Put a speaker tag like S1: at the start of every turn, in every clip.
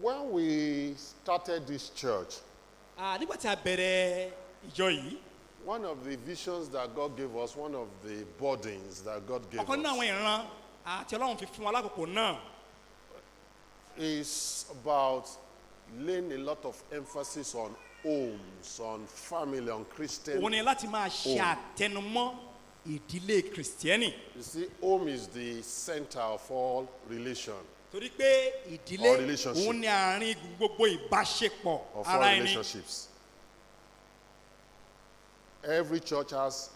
S1: When we started this church,
S2: Nígbà tí a bẹ̀rẹ̀ ìjọ yìí,
S1: one of the visions that God gave us, one of the burdens that God gave
S2: ọ̀kan nínú
S1: us,
S2: àwọn ìran àti Ọlọ́run fi fún wa lákòókò náà
S1: is about laying a lot of emphasis on homes, on family, on Christian.
S2: òun ni láti máa ṣe àtẹnumọ́ ìdílé Kìrìsìtẹ́nì.
S1: You see, home is the center of all relation,
S2: Torí pé ìdílé
S1: All relationship.
S2: òun ni àárín gbogbo ìbáṣepọ̀
S1: of all
S2: ara ẹni.
S1: relationships. Every church has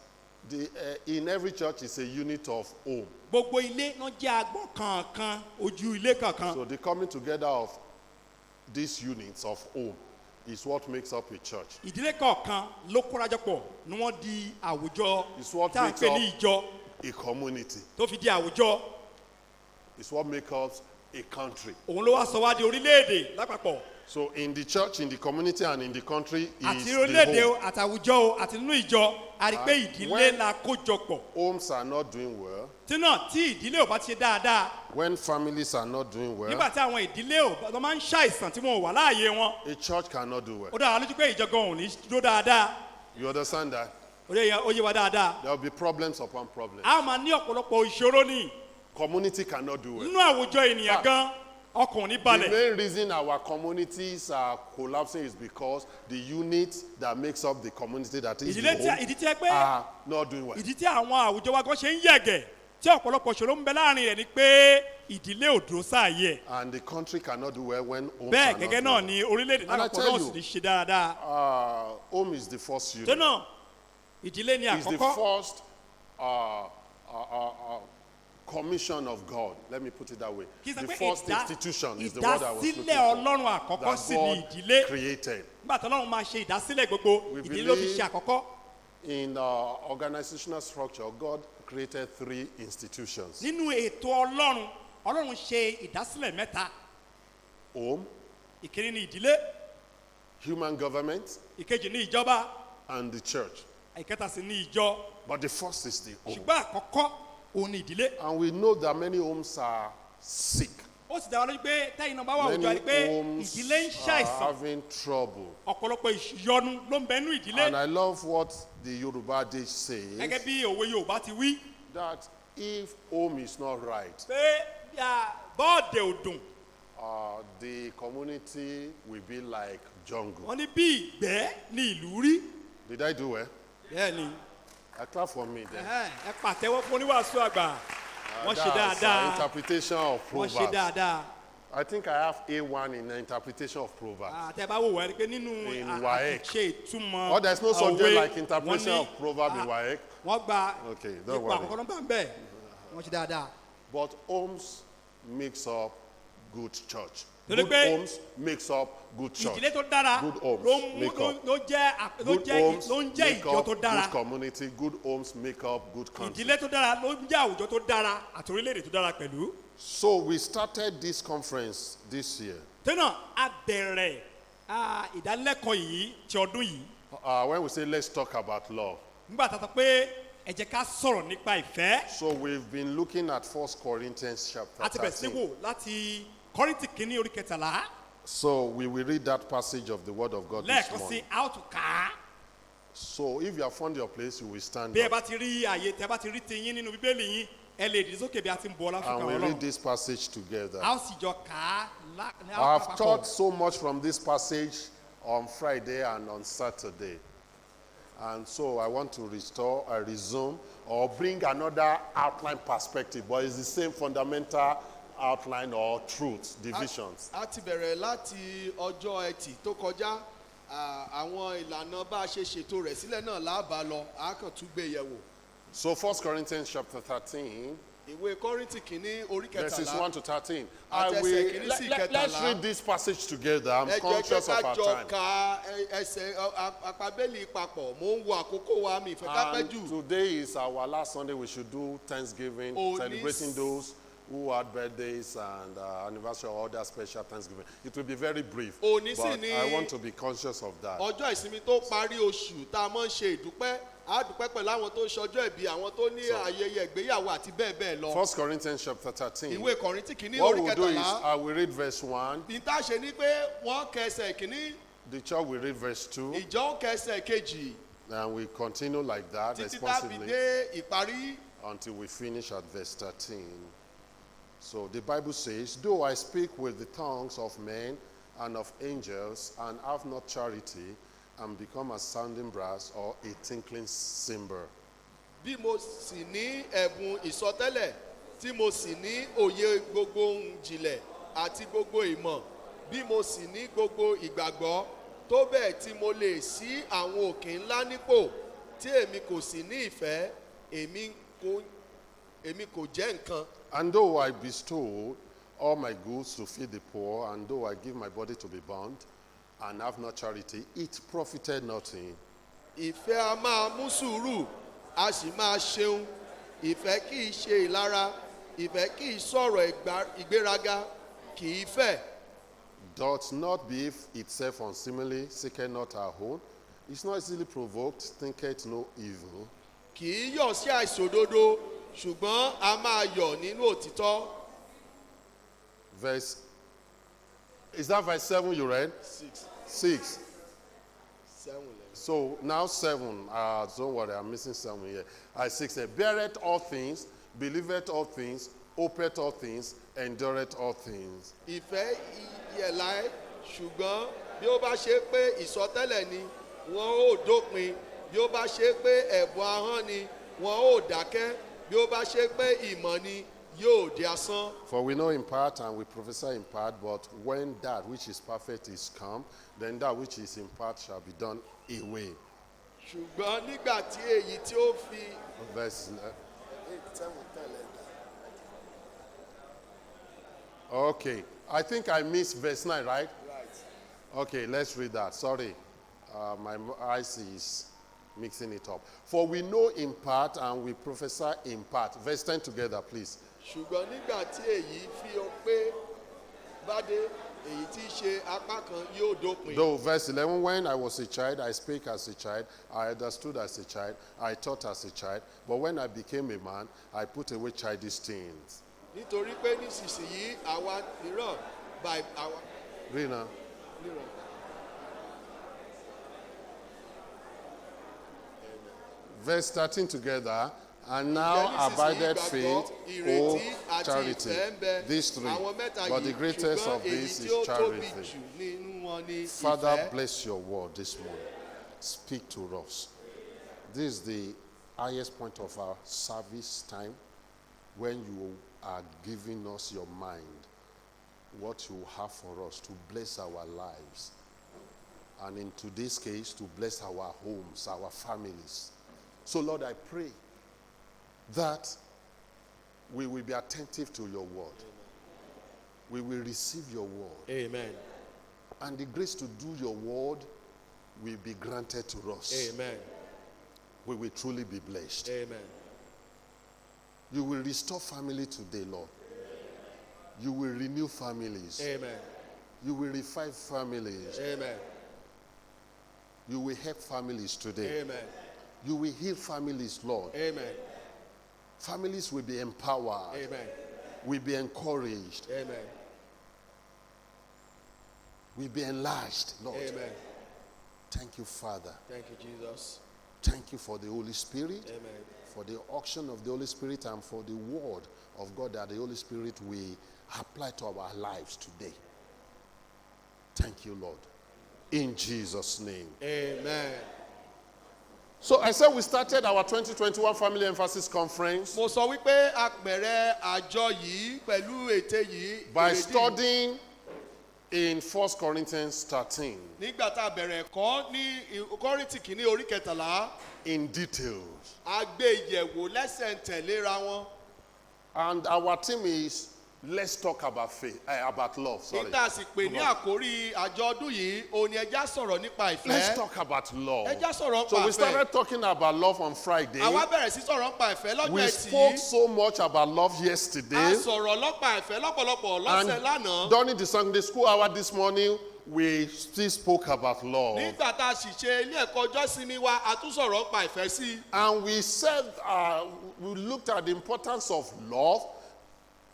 S1: the in every church is a unit of home.
S2: Gbogbo ilé náà jẹ́ agbọ́n kankan, ojú ilé kankan.
S1: So the coming together of these units of home is what makes up a church.
S2: Ìdílé kọ̀ọ̀kan ló kórajọpọ̀ ni wọ́n di àwùjọ
S1: It's what
S2: tá à ń
S1: makes
S2: pè ní
S1: up
S2: ìjọ
S1: a community.
S2: tó fi di àwùjọ.
S1: It's what makes up a country.
S2: Òun ló wá sọ wá di orílẹ̀-èdè lápapọ̀.
S1: So in the church, in the community, and in the country is
S2: Àti
S1: the
S2: orílẹ̀-èdè o,
S1: home.
S2: àtàwùjọ o, àti nínú ìjọ, a rí pé ìdílé la kójọpọ̀.
S1: Homes are not doing well.
S2: Tí náà tí ìdílé ò bá ti ṣe dáadáa,
S1: When families are not doing well,
S2: nígbà tí àwọn ìdílé ò bá máa ń ṣàìsàn tí wọn ò wà láàyè wọn,
S1: a church cannot do well.
S2: ó dára lójú pé ìjọ gan ò ní dúró dáadáa.
S1: You understand that?
S2: Ó yé wa dáadáa.
S1: There will be problems upon problems.
S2: A máa ní ọ̀pọ̀lọpọ̀ ìṣòro ní
S1: Community cannot do well.
S2: nínú àwùjọ ènìyàn gan, ọkàn ò ní
S1: The
S2: balẹ̀.
S1: main reason our communities are collapsing is because the unit that makes up the community, that is the
S2: Ìdílé tí
S1: home,
S2: ìdí tí ẹ pé
S1: are not doing well.
S2: ìdí tí àwọn àwùjọ wa gan ṣe ń yẹ̀gẹ̀ tí ọ̀pọ̀lọpọ̀ ìṣòro ń bẹ láàrin rẹ̀ ni pé ìdílé ò dúró sáàyè ẹ̀.
S1: And the country cannot do well when homes
S2: Bẹ́ẹ̀
S1: are not
S2: gẹ́gẹ́
S1: doing
S2: náà
S1: well.
S2: ni orílẹ̀-èdè
S1: And I
S2: lápapọ̀
S1: tell
S2: náà sì
S1: you,
S2: ní ṣe dáadáa.
S1: Home is the first unit.
S2: Tó náà ìdílé ni
S1: It's the
S2: àkọ́kọ́.
S1: first commission of God. Let me put it that way.
S2: Kì í ṣe
S1: The
S2: pé
S1: first institution is the word I was looking
S2: ìdásílẹ̀
S1: for.
S2: Ọlọ́run àkọ́kọ́
S1: That
S2: sì ni
S1: God
S2: ìdílé.
S1: created.
S2: Nígbà tí Ọlọ́run máa ṣe ìdásílẹ̀ gbogbo,
S1: We
S2: ìdílé ló fi
S1: believe
S2: ṣe àkọ́kọ́.
S1: in organizational structure, God created three institutions.
S2: Nínú ètò Ọlọ́run, Ọlọ́run ṣe ìdásílẹ̀ mẹ́ta.
S1: Home,
S2: Ìkíní ni ìdílé,
S1: human government,
S2: ìkejì ni ìjọba,
S1: and the church.
S2: ìkẹta sì ni ìjọ.
S1: But the first is the home.
S2: Ṣùgbọ́n àkọ́kọ́ òun ni ìdílé.
S1: And we know that many homes are sick.
S2: Ó sì dá wa lójú pé tẹ́yìn náà bá wà àwùjọ
S1: Many
S2: àti pé
S1: homes
S2: ìdílé ń
S1: are
S2: ṣàìsàn.
S1: having trouble.
S2: Ọ̀pọ̀lọpọ̀ ìyọnu ló ń bẹ nínú ìdílé.
S1: And I love what the Yoruba adage says,
S2: Gẹ́gẹ́ bí òwe Yorùbá ti wí
S1: that if home is not right,
S2: pé bí a bọ́ọ̀dẹ̀ ò dùn,
S1: the community will be like jungle.
S2: wọ́n ní bí ìgbẹ́ ní ìlú rí.
S1: Did I do well?
S2: Bẹ́ẹ̀ni.
S1: I clap for me then.
S2: Ẹhẹ́n, ẹ pàtẹ́wọ́ fún oníwàásù àgbà. Wọ́n ṣe
S1: That's
S2: dáadáa.
S1: interpretation of
S2: Wọ́n ṣe
S1: Proverbs.
S2: dáadáa.
S1: I think I have A1 in the interpretation of Proverbs.
S2: Àtẹ bá wò wọ́n rí pé nínú
S1: In WAEC.
S2: àtúnṣe ìtumọ̀
S1: Oh, there's no subject
S2: òwe,
S1: like interpretation
S2: wọ́n ní,
S1: of proverb in WAEC.
S2: Wọ́n gba
S1: Okay, don't
S2: ipò
S1: worry.
S2: àkọ́kọ́ nọ́mbà ń bẹ̀. Wọ́n ṣe dáadáa.
S1: But homes makes up good church.
S2: Torí
S1: Good
S2: pé
S1: homes makes up good church.
S2: ìdílé tó dára
S1: Good homes
S2: ló ń mú
S1: make up.
S2: ló jẹ́ ló
S1: Good
S2: jẹ́
S1: homes
S2: ló ń jẹ́
S1: make
S2: ìjọ
S1: up
S2: tó dára.
S1: good community. Good homes make up good country.
S2: Ìdílé tó dára ló ń jẹ́ àwùjọ tó dára àti orílẹ̀-èdè tó dára pẹ̀lú.
S1: So we started this conference this year.
S2: Tó náà a bẹ̀rẹ̀ ìdánilẹ́kọ̀ọ́ yìí ti ọdún yìí.
S1: When we say let's talk about love.
S2: Nígbà tá a sọ pé ẹ jẹ́ ká sọ̀rọ̀ nípa ìfẹ́.
S1: So we've been looking at 1 Corinthians chapter
S2: A ti bẹ̀rẹ̀ sí
S1: 13.
S2: wò láti Kọ́ríńtì kìíní orí 13.
S1: So we will read that passage of the Word of God this
S2: Lẹ́ẹ̀kan sí
S1: morning.
S2: a ó tún kà á.
S1: So if you have found your place, you will stand
S2: Bí ẹ
S1: up.
S2: bá ti rí àyè tẹ bá ti rí tiyín nínú Bíbélì yín, ẹ lè dìde sókè bí a ti ń bu ọlá fún
S1: And we
S2: àwọn
S1: read
S2: Ọlọ́run.
S1: this passage together.
S2: A ó sì jọ kà á ní a ó
S1: I've
S2: kà
S1: taught
S2: papọ̀.
S1: so much from this passage on Friday and on Saturday. And so I want to restore, I resume, or bring another outline perspective, but it's the same fundamental outline or truths, divisions.
S3: A ti bẹ̀rẹ̀ láti ọjọ́ Ẹtì tó kọjá. Àwọn ìlànà bá a ṣe ṣètò rẹ̀ sílẹ̀ náà láàbà lọ, a kàn tún gbé yẹ̀wò.
S1: So 1 Corinthians chapter 13,
S3: Ìwé Kọ́ríńtì kìíní orí
S1: verses
S3: 13.
S1: 1 to 13. I
S3: Àti ẹsẹ̀
S1: will,
S3: kìíní
S1: let,
S3: sí
S1: us
S3: 13.
S1: read this passage together. I'm
S3: Ẹ jẹ́
S1: conscious
S3: kí
S1: of
S3: ká
S1: our
S3: jọ
S1: time.
S3: ka ẹsẹ̀ àpábẹ́lì papọ̀. Mò ń wo àkókò wa, mi ìfẹ́ ká pẹ́
S1: And
S3: jù.
S1: today is our last Sunday. We should do Thanksgiving,
S3: Òní
S1: celebrating those who had birthdays and anniversary or other special Thanksgiving. It will be very brief.
S3: Òní sì
S1: But
S3: ni
S1: I want to be conscious of that.
S3: ọjọ́ ìsinmi tó parí oṣù tá a máa ń ṣe ìdúpẹ́. Á dúpẹ́ pẹ̀lú àwọn tó ń ṣọjọ́ ìbí, àwọn tó ní ayẹyẹ ìgbéyàwó àti bẹ́ẹ̀ bẹ́ẹ̀ lọ.
S1: 1 Corinthians chapter 13.
S3: Ìwé Kọ̀ríńtì kìíní
S1: What
S3: orí
S1: we'll do is
S3: 13.
S1: I will read verse 1.
S3: Ní tá a ṣe ni pé wọ́n kẹsẹ̀ kìíní,
S1: The church will read verse 2.
S3: ìjọ ó kẹsẹ̀ kejì,
S1: And we continue like that
S3: títí tá a fi
S1: responsibly
S3: dé ìparí.
S1: until we finish at verse 13. So the Bible says, "Though I speak with the tongues of men and of angels and have not charity, and become a sounding brass or a tinkling cymbal."
S3: Bí mo sì ní ẹ̀bùn ìsọtẹ́lẹ̀, tí mo sì ní òye gbogbo ohun jìnlẹ̀ àti gbogbo ìmọ̀, bí mo sì ní gbogbo ìgbàgbọ́ tó bẹ́ẹ̀ tí mo lè ṣí àwọn òkè ńlá nípò, tí èmi kò sì ní ìfẹ́, èmi kò jẹ́ nǹkan.
S1: "And though I bestow all my goods to feed the poor, and though I give my body to be burnt, and have not charity, it profited nothing."
S3: Ìfẹ́ a máa mú sùúrù, a sì máa ṣeun. Ìfẹ́ kì í ṣe ìlara. Ìfẹ́ kì í sọ̀rọ̀ ìgbéraga, kì í fẹ̀.
S1: "Doth not behave itself unseemly, seeketh not her own, is not easily provoked, thinketh no evil."
S3: Kì í yọ̀ sí àìṣòdodo, ṣùgbọ́n a máa yọ̀ nínú òtítọ́.
S1: Verse, is that verse 7 you read?
S3: 6.
S1: 6.
S3: 7 lẹ́yìn.
S1: So now 7. Don't worry, I'm missing 7 here. 6. "Beareth all things, believeth all things, hopeth all things, endureth all things."
S3: Ìfẹ́ yẹ̀ láé, ṣùgbọ́n bí ó bá ṣe pé ìsọtẹ́lẹ̀ ni, wọn ó dópin. Bí ó bá ṣe pé ẹ̀bùn ahọ́n ni, wọn ó dákẹ́. Bí ó bá ṣe pé ìmọ̀ ni, yóò di asán.
S1: "For we know in part and we prophesy in part, but when that which is perfect is come, then that which is in part shall be done away."
S3: Ṣùgbọ́n nígbà tí èyí tí ó fi
S1: Verse. Okay, I think I missed verse 9, right?
S3: Right.
S1: Okay, let's read that. Sorry, my eyes is mixing it up. "For we know in part and we prophesy in part." Verse 10 together, please.
S3: Ṣùgbọ́n nígbà tí èyí fi ọ pé bá dé, èyí tí í ṣe apá kan yóò dópin.
S1: Though, verse 11, "When I was a child, I spake as a child, I understood as a child, I taught as a child. But when I became a man, I put away childish things."
S3: Nítorí pé nísinsìnyí àwa mìíràn by àwa
S1: Read now.
S3: mìíràn.
S1: Verse 13 together. "And now
S3: Ǹjẹ́ nísinsìnyí
S1: abideth
S3: ìgbàgbọ́,
S1: faith,
S3: ìrètí
S1: hope,
S3: àti
S1: charity.
S3: ìfẹ́ ń bẹ.
S1: These three.
S3: Àwọn mẹ́ta
S1: But the
S3: yìí,
S1: greatest
S3: ṣùgbọ́n
S1: of
S3: èyí
S1: these
S3: tí
S1: is
S3: ó tóbi
S1: charity."
S3: jù nínú wọn ni
S1: Father,
S3: ìfẹ́.
S1: bless your word this morning. Speak to us. This is the highest point of our service time, when you are giving us your mind, what you have for us to bless our lives. And in today's case, to bless our homes, our families. So, Lord, I pray that we will be attentive to your word. We will receive your word.
S3: Amen.
S1: And the grace to do your word will be granted to us.
S3: Amen.
S1: We will truly be blessed.
S3: Amen.
S1: You will restore family today, Lord. You will renew families.
S3: Amen.
S1: You will revive families.
S3: Amen.
S1: You will help families today.
S3: Amen.
S1: You will heal families, Lord.
S3: Amen.
S1: Families will be empowered.
S3: Amen.
S1: Will be encouraged.
S3: Amen.
S1: Will be enlarged, Lord.
S3: Amen.
S1: Thank you, Father.
S3: Thank you, Jesus.
S1: Thank you for the Holy Spirit.
S3: Amen.
S1: For the auction of the Holy Spirit and for the word of God that the Holy Spirit will apply to our lives today. Thank you, Lord. In Jesus' name.
S3: Amen.
S1: So I said we started our 2021 Family Emphasis Conference
S3: Mo sọ wípé a bẹ̀rẹ̀ àjọ yìí pẹ̀lú ète yìí.
S1: by
S3: èrèdí yìí.
S1: studying in 1 Corinthians 13
S3: Nígbà tá a bẹ̀rẹ̀ ẹ̀kọ́ ní Kọ́ríńtì kìíní orí 13,
S1: in details.
S3: a gbé ìyẹ̀wò lẹ́sẹ̀ntẹ̀léra wọn.
S1: And our theme is Let's Talk About Faith, about Love. Sorry.
S3: Níta sì pè ní àkórí àjọ ọdún yìí, òun ni ẹja sọ̀rọ̀ nípa
S1: Let's
S3: ìfẹ́.
S1: talk about love.
S3: Ẹ já sọ̀rọ̀
S1: So
S3: nípa
S1: we
S3: ìfẹ́.
S1: started talking about love on Friday.
S3: Àwa bẹ̀rẹ̀ sí sọ̀rọ̀ nípa ìfẹ́ lọ́jọ́
S1: We
S3: Ẹtì
S1: spoke
S3: yìí.
S1: so much about love
S3: A
S1: yesterday.
S3: sọ̀rọ̀ lọ́pa ìfẹ́ lọ́pọ̀lọpọ̀ lọ́sẹ̀ lánàá.
S1: And during the Sunday school hour this morning, we still spoke about love.
S3: Nígbà tá a sì ṣe ilé ẹ̀kọ́ ọjọ́ sinmi wa, a tún sọ̀rọ̀ nípa ìfẹ́ sí i.
S1: And we said, we looked at the importance of love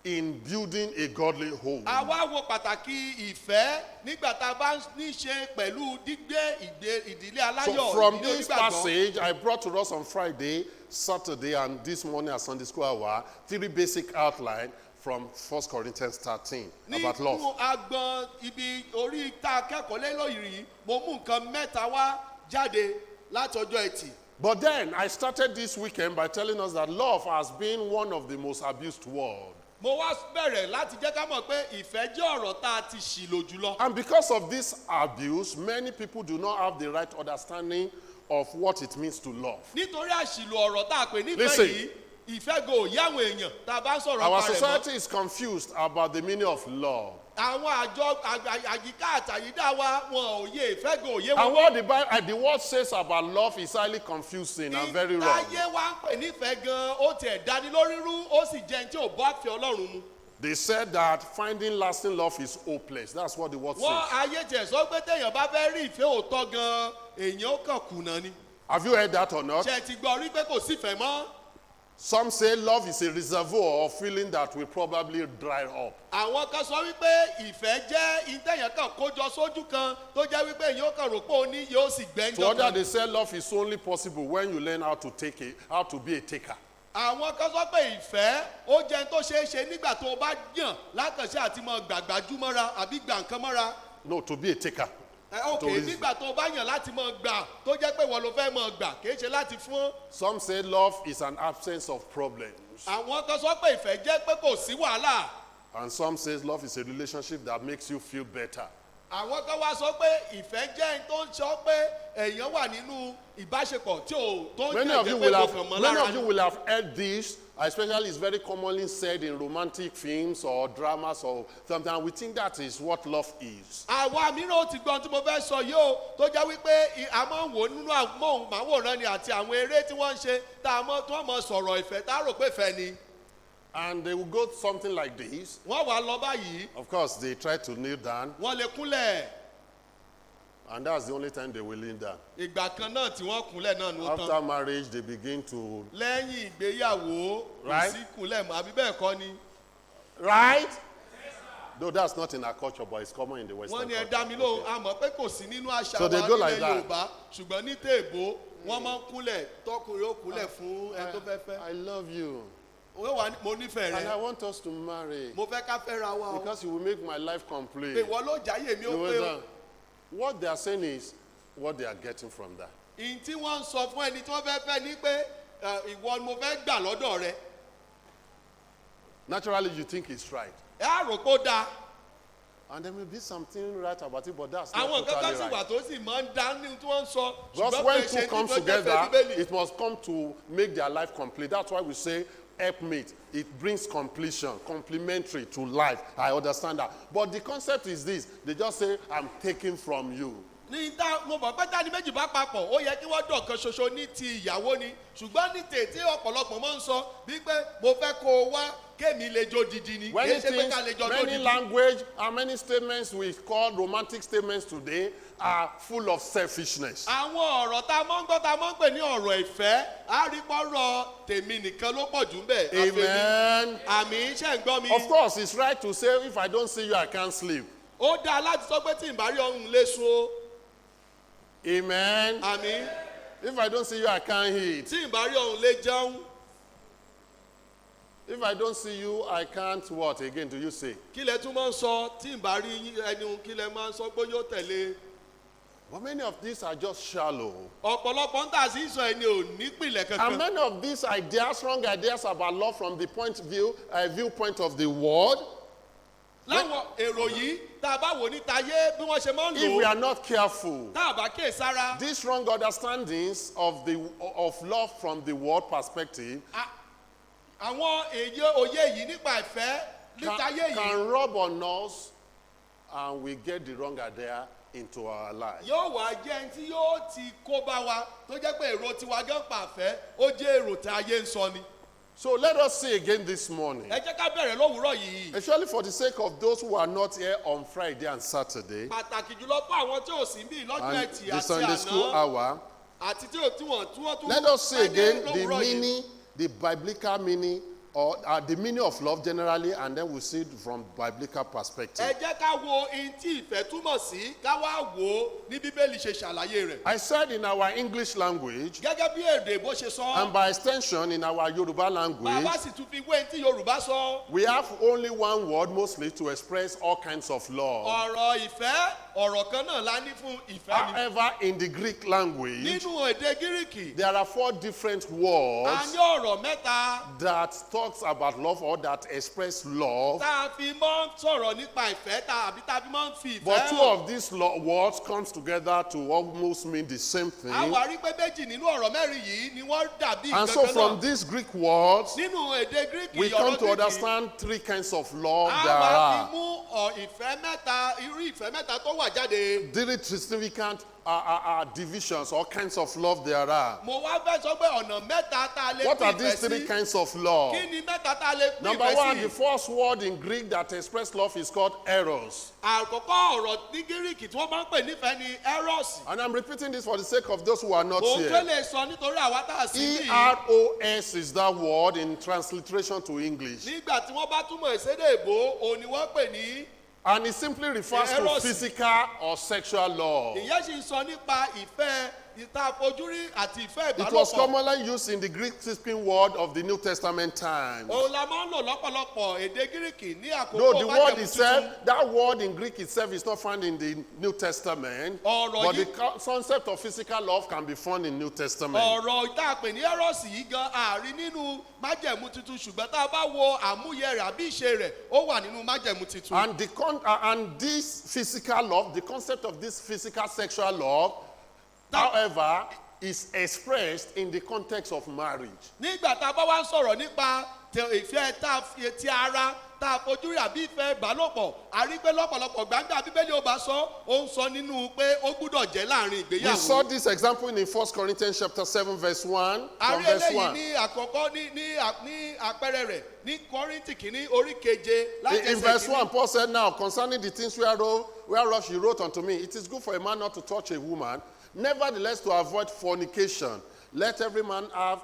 S1: in building a godly home.
S3: A wá wo pàtàkì ìfẹ́ nígbà tá a bá ní ṣe pẹ̀lú gbígbé ìdílé
S1: So
S3: aláyọ̀,
S1: from
S3: ìdílé
S1: this
S3: onígbàgbọ́.
S1: passage, I brought to us on Friday, Saturday, and this morning at Sunday school hour, three basic outline from 1 Corinthians 13 about love.
S3: Nínú agbọn ibi orí tá a kẹ́kọ̀ọ́ lé lóyìí yìí, mo mú nǹkan mẹ́ta wá jáde látọjọ́ Ẹtì.
S1: But then I started this weekend by telling us that love has been one of the most abused words.
S3: Mo wá bẹ̀rẹ̀ láti jẹ́ ká mọ̀ pé ìfẹ́ jẹ́ ọ̀rọ̀ tá a ti ṣì lò jùlọ.
S1: And because of this abuse, many people do not have the right understanding of what it means to love.
S3: Nítorí àṣìlò ọ̀rọ̀ tá a pè nífẹ̀ẹ́
S1: Listen.
S3: yìí, ìfẹ́ go òye àwọn èèyàn tá a bá ń sọ̀rọ̀
S1: Our
S3: nípa rẹ̀ mọ́.
S1: society is confused about the meaning of love.
S3: Àwọn àjọ àyíká àtàyídá wa wọn ò yé ìfẹ́ go òye
S1: And
S3: wọn.
S1: what the Bible, the word says about love is highly confusing and very wrong.
S3: Ìtayé wa ń pè nífẹ̀ẹ́ gan-an, ó tiẹ̀ dání lórí rú, ó sì jẹ́ ẹni tí ò bá fi Ọlọ́run mu.
S1: They said that finding lasting love is hopeless. That's what the word
S3: Wọ́n
S1: says.
S3: ayé tiẹ̀ sọ pé téèyàn bá fẹ́ rí ìfẹ́ òótọ́ gan-an, èèyàn ó kàn kùnà ni.
S1: Have you heard that or not?
S3: Ṣé ẹ ti gbọ́ rí pé kò sífẹ̀ẹ́ mọ́?
S1: Some say love is a reservoir of feeling that will probably dry up.
S3: Àwọn kan sọ wípé ìfẹ́ jẹ́ ìtẹ̀yàn kan kójọ sójú kan tó jẹ́ wípé èèyàn ó kàn rò pé òun ní yóò sì
S1: To
S3: gbẹ́njọ́
S1: others,
S3: kan.
S1: they say love is only possible when you learn how to take it, how to be a taker.
S3: Àwọn kan sọ pé ìfẹ́ ó jẹ́ ohun tó ṣeé ṣe nígbà tó o bá yàn lákànṣe àti mọ gbàgbájú mọ́ra àbí gbà nǹkan mọ́ra.
S1: No, to be a taker.
S3: Ẹ ok
S1: To is-
S3: nígbà tó o bá yàn láti mọ gbà tó jẹ́ pé ìwọ ló fẹ́ mọ gbà kì í ṣe láti fún.
S1: Some say love is an absence of problems.
S3: Àwọn kan sọ pé ìfẹ́ jẹ́ pé kò sí wàhálà.
S1: And some says love is a relationship that makes you feel better.
S3: Àwọn kan wá sọ pé ìfẹ́ jẹ́ ẹni tó ń sọ pé èèyàn wà nínú ìbáṣepọ̀ tí ò tó ń
S1: Many of
S3: jẹ́
S1: you
S3: pé
S1: will
S3: kò
S1: have,
S3: kàn mọ́
S1: many
S3: lára
S1: of you
S3: ni.
S1: will have heard this, especially it's very commonly said in romantic films or dramas or something. We think that is what love is.
S3: Àwa mìíràn ó ti gbọ́n tí mo fẹ́ sọ yìí o tó jẹ́ wípé a máa ń wò nínú amóhùnmáwòrán ni àti àwọn eré tí wọ́n ń ṣe tá a mọ̀ tí wọ́n mọ̀ sọ̀rọ̀ ìfẹ́ tá a rò pé ìfẹ́ ni.
S1: And they will go something like this.
S3: Wọ́n wà lọ báyìí.
S1: Of course, they try to kneel down,
S3: Wọ́n lè kúnlẹ̀.
S1: and that's the only time they will kneel down.
S3: Ìgbà kan náà tí wọ́n kúnlẹ̀ náà ni ó tán.
S1: After marriage, they begin to.
S3: Lẹ́yìn ìgbéyàwó kò
S1: Right.
S3: sí kúnlẹ̀ mọ́ àbí bẹ́ẹ̀ kọ́ ni.
S1: Right? Though that's not in our culture, but it's common in the Western
S3: Wọ́n ní ẹ
S1: culture.
S3: dá mi lóhùn, a mọ̀ pé kò sí nínú àṣà
S1: So they
S3: wa
S1: go like
S3: nílẹ̀
S1: that.
S3: Yorùbá ṣùgbọ́n ní tèèbó wọ́n máa ń kúnlẹ̀ tọkùnrin ó kúnlẹ̀ fún ẹni tó fẹ́ fẹ́.
S1: I love you.
S3: Ó wà ní mo nífẹ̀ẹ́
S1: And I
S3: rẹ.
S1: want us to marry.
S3: Mo fẹ́ ká fẹ́ra wa o.
S1: Because you will make my life complete.
S3: Pé ìwọ ló jáyè mi ó
S1: You
S3: pé
S1: will
S3: o.
S1: What they are saying is what they are getting from that.
S3: Ìyìn tí wọ́n ń sọ fún ẹni tí wọ́n fẹ́ fẹ́ ni pé ìwọ ni mo fẹ́ gbà lọ́dọ̀ rẹ.
S1: Naturally, you think it's right.
S3: Ẹ á rò pé ó dáa.
S1: And there may be something right about it, but that's not
S3: Àwọn nǹkan kan
S1: totally
S3: sì wà
S1: right.
S3: tó sì máa ń dá ní tí wọ́n ń sọ.
S1: Because
S3: Ṣùgbọ́n
S1: when
S3: kò ṣe
S1: two come
S3: ní tó jẹ́ fẹ́
S1: together,
S3: Bíbélì.
S1: it must come to make their life complete. That's why we say helpmate. It brings completion, complementary to life. I understand that. But the concept is this. They just say, I'm taking from you.
S3: Ní tá mo mọ̀ pé tani méjì bá papọ̀ ó yẹ kí wọ́n dọ̀kan ṣoṣo ní ti ìyàwó ni ṣùgbọ́n ní tètè ọ̀pọ̀lọpọ̀ máa ń sọ wípé mo fẹ́ kó o wá kémi lè jó didi ni kì í
S1: Many
S3: ṣe pé
S1: things,
S3: ká lè jọ jó
S1: many
S3: didi.
S1: language and many statements we call romantic statements today are full of selfishness.
S3: Àwọn ọ̀rọ̀ tá a mọ̀ ń gbọ́ tá a mọ̀ ń pè ní ọ̀rọ̀ ìfẹ́ á rí pọ́rọ̀ tèmi nìkan ló pọ̀ jù ń bẹ̀. Àfẹ̀mí.
S1: Amen.
S3: Àmì iṣẹ́ ń gbọ́ mi.
S1: Of course, it's right to say, if I don't see you, I can't sleep.
S3: Ó dáa láti sọ pé tí n bá rí ọ̀hún lè sun o.
S1: Amen.
S3: Àmì
S1: If I don't see you, I can't eat.
S3: tí n bá rí ọ̀hún lè jẹun.
S1: If I don't see you, I can't what? Again, do you say?
S3: Kí lẹ tún máa ń sọ tí n bá rí ẹni kí lẹ máa ń sọ pé yóò tẹ̀lé.
S1: But many of these are just shallow.
S3: Ọ̀pọ̀lọpọ̀ ń tà sí sọ ẹni ò nípìnlẹ̀
S1: And
S3: kankan.
S1: many of these ideas, wrong ideas about love from the viewpoint of the world,
S3: Láwọn èrò yìí tá a bá wò níta yé bí wọ́n ṣe máa ń
S1: if we
S3: lò ó
S1: are not careful,
S3: tá a bá kíyè sára.
S1: these wrong understandings of love from the world perspective
S3: Àwọn èyí òye yìí nípa ìfẹ́ nítayé yìí
S1: can rub on us and we get the wrong idea into our life.
S3: yóò wá jẹ́ ẹni tí yóò ti kó bá wa, tó jẹ́ pé èrò tiwa gán pàfẹ́ ó jẹ́ èrò tí ayé ń sọ ni.
S1: So let us see again this morning.
S3: Ẹ jẹ́ ká bẹ̀rẹ̀ lówùúrọ̀ yìí.
S1: Especially for the sake of those who are not here on Friday and Saturday
S3: Pàtàkì jùlọ fún àwọn tí ò sí níbí lọ́jọ́
S1: and
S3: Ẹtì
S1: the
S3: àti
S1: Sunday school
S3: àná
S1: hour.
S3: àti tí ò tí wọ́n tí wọ́n tún
S1: Let us see
S3: pẹ́ dé
S1: again the
S3: lówùúrọ̀ yìí.
S1: meaning, the biblical meaning, or the meaning of love generally, and then we'll see it from biblical perspective.
S3: Ẹ jẹ́ ká wo ohun tí ìfẹ́ túmọ̀ sí, ká wá wò ó ní Bíbélì ṣe ṣàlàyé rẹ̀.
S1: I said in our English language,
S3: Gẹ́gẹ́ bí èdè bó ṣe sọ,
S1: and by extension in our Yoruba language,
S3: bàbá sì tún fi wé ohun tí Yorùbá sọ.
S1: we have only one word mostly to express all kinds of love.
S3: Ọ̀rọ̀ ìfẹ́, ọ̀rọ̀ kan náà la ní fún ìfẹ́ ni.
S1: However, in the Greek language,
S3: Nínú èdè Gíríkì,
S1: there are four different
S3: a
S1: words
S3: ní ọ̀rọ̀ mẹ́ta
S1: that talks about love or that express love.
S3: tá a fi máa ń sọ̀rọ̀ nípa ìfẹ́ tá àbí tá a fi máa ń fi ìfẹ́
S1: But two
S3: hàn.
S1: of these words comes together to almost mean the same thing.
S3: A wá rí pé méjì nínú ọ̀rọ̀ mẹ́rin yìí ni wọ́n dàbí
S1: And
S3: nǹkan
S1: so
S3: kan
S1: from
S3: náà.
S1: these Greek words,
S3: Nínú èdè Gíríkì,
S1: we
S3: ọ̀rọ̀
S1: come to
S3: Gíríkì,
S1: understand three kinds of love
S3: a
S1: there
S3: wá fi
S1: are.
S3: mú ìfẹ́ mẹ́ta, irú ìfẹ́ mẹ́ta tó wà jáde.
S1: Three significant divisions or kinds of love there are.
S3: Mo wá fẹ́ sọ pé ọ̀nà mẹ́ta tá a lè
S1: What
S3: pín
S1: are
S3: ìfẹ́
S1: these three
S3: sí.
S1: kinds of love?
S3: Kí ni mẹ́ta tá a lè pín
S1: Number
S3: ìfẹ́
S1: one, the
S3: sí?
S1: first word in Greek that express love is called eros.
S3: Àkọ́kọ́ ọ̀rọ̀ ní Gíríkì tí wọ́n máa ń pè nífẹ̀ẹ́ ni eros.
S1: And I'm repeating this for the sake of those who are not
S3: Mo ń
S1: here.
S3: tún lè sọ nítorí àwa tá a sí
S1: E
S3: níyì.
S1: R O S is that word in transliteration to English.
S3: Nígbà tí wọ́n bá túmọ̀ ìsédè èbó, òun ni wọ́n pè ní
S1: And it simply refers to
S3: Eros.
S1: physical or sexual love.
S3: Ìyẹn sì ń sọ nípa ìfẹ́ ìta àfojúrí àti ìfẹ́
S1: It was
S3: ìbálòpọ̀.
S1: commonly used in the Greek speaking world of the New Testament times.
S3: Òun la máa ń lò lọ́pọ̀lọpọ̀ èdè Gíríkì ní àkókò
S1: Though the word
S3: májẹ̀mú
S1: itself,
S3: tuntun.
S1: that word in Greek itself is not found in the New Testament.
S3: Ọ̀rọ̀
S1: But the
S3: yìí-
S1: concept of physical love can be found in New Testament.
S3: Ọ̀rọ̀ tá a pè ní Eros yìí gan àárín nínú májẹ̀mú tuntun, ṣùgbọ́n tá a bá wo àmúyẹ rẹ̀ àbí ìṣe rẹ̀, ó wà nínú májẹ̀mú tuntun.
S1: And this physical love, the concept of this physical sexual love, however, is expressed in the context of marriage.
S3: Nígbà tá a bá wá ń sọ̀rọ̀ nípa ìfẹ́ tá a fi ti ara tá a fojú rí àbí ìfẹ́ ìbálòpọ̀, a rí pé lọ́pọ̀lọpọ̀ gbangba Bíbélì ó bá sọ, ó ń sọ nínú pé ó gbúdọ̀ jẹ́ láàrin
S1: We
S3: ìgbéyàwó.
S1: saw this example in 1 Corinthians chapter 7 verse 1.
S3: A
S1: From
S3: rí
S1: verse
S3: eléyìí
S1: 1.
S3: ní àkọ́kọ́ ní àpẹẹrẹ rẹ̀ ní Kọ́ríńtì kìíní orí keje láti
S1: In
S3: ẹsẹ̀
S1: verse
S3: kìíní.
S1: 1, Paul said, "Now, concerning the things whereof she wrote unto me, it is good for a man not to touch a woman. Nevertheless, to avoid fornication, let every man have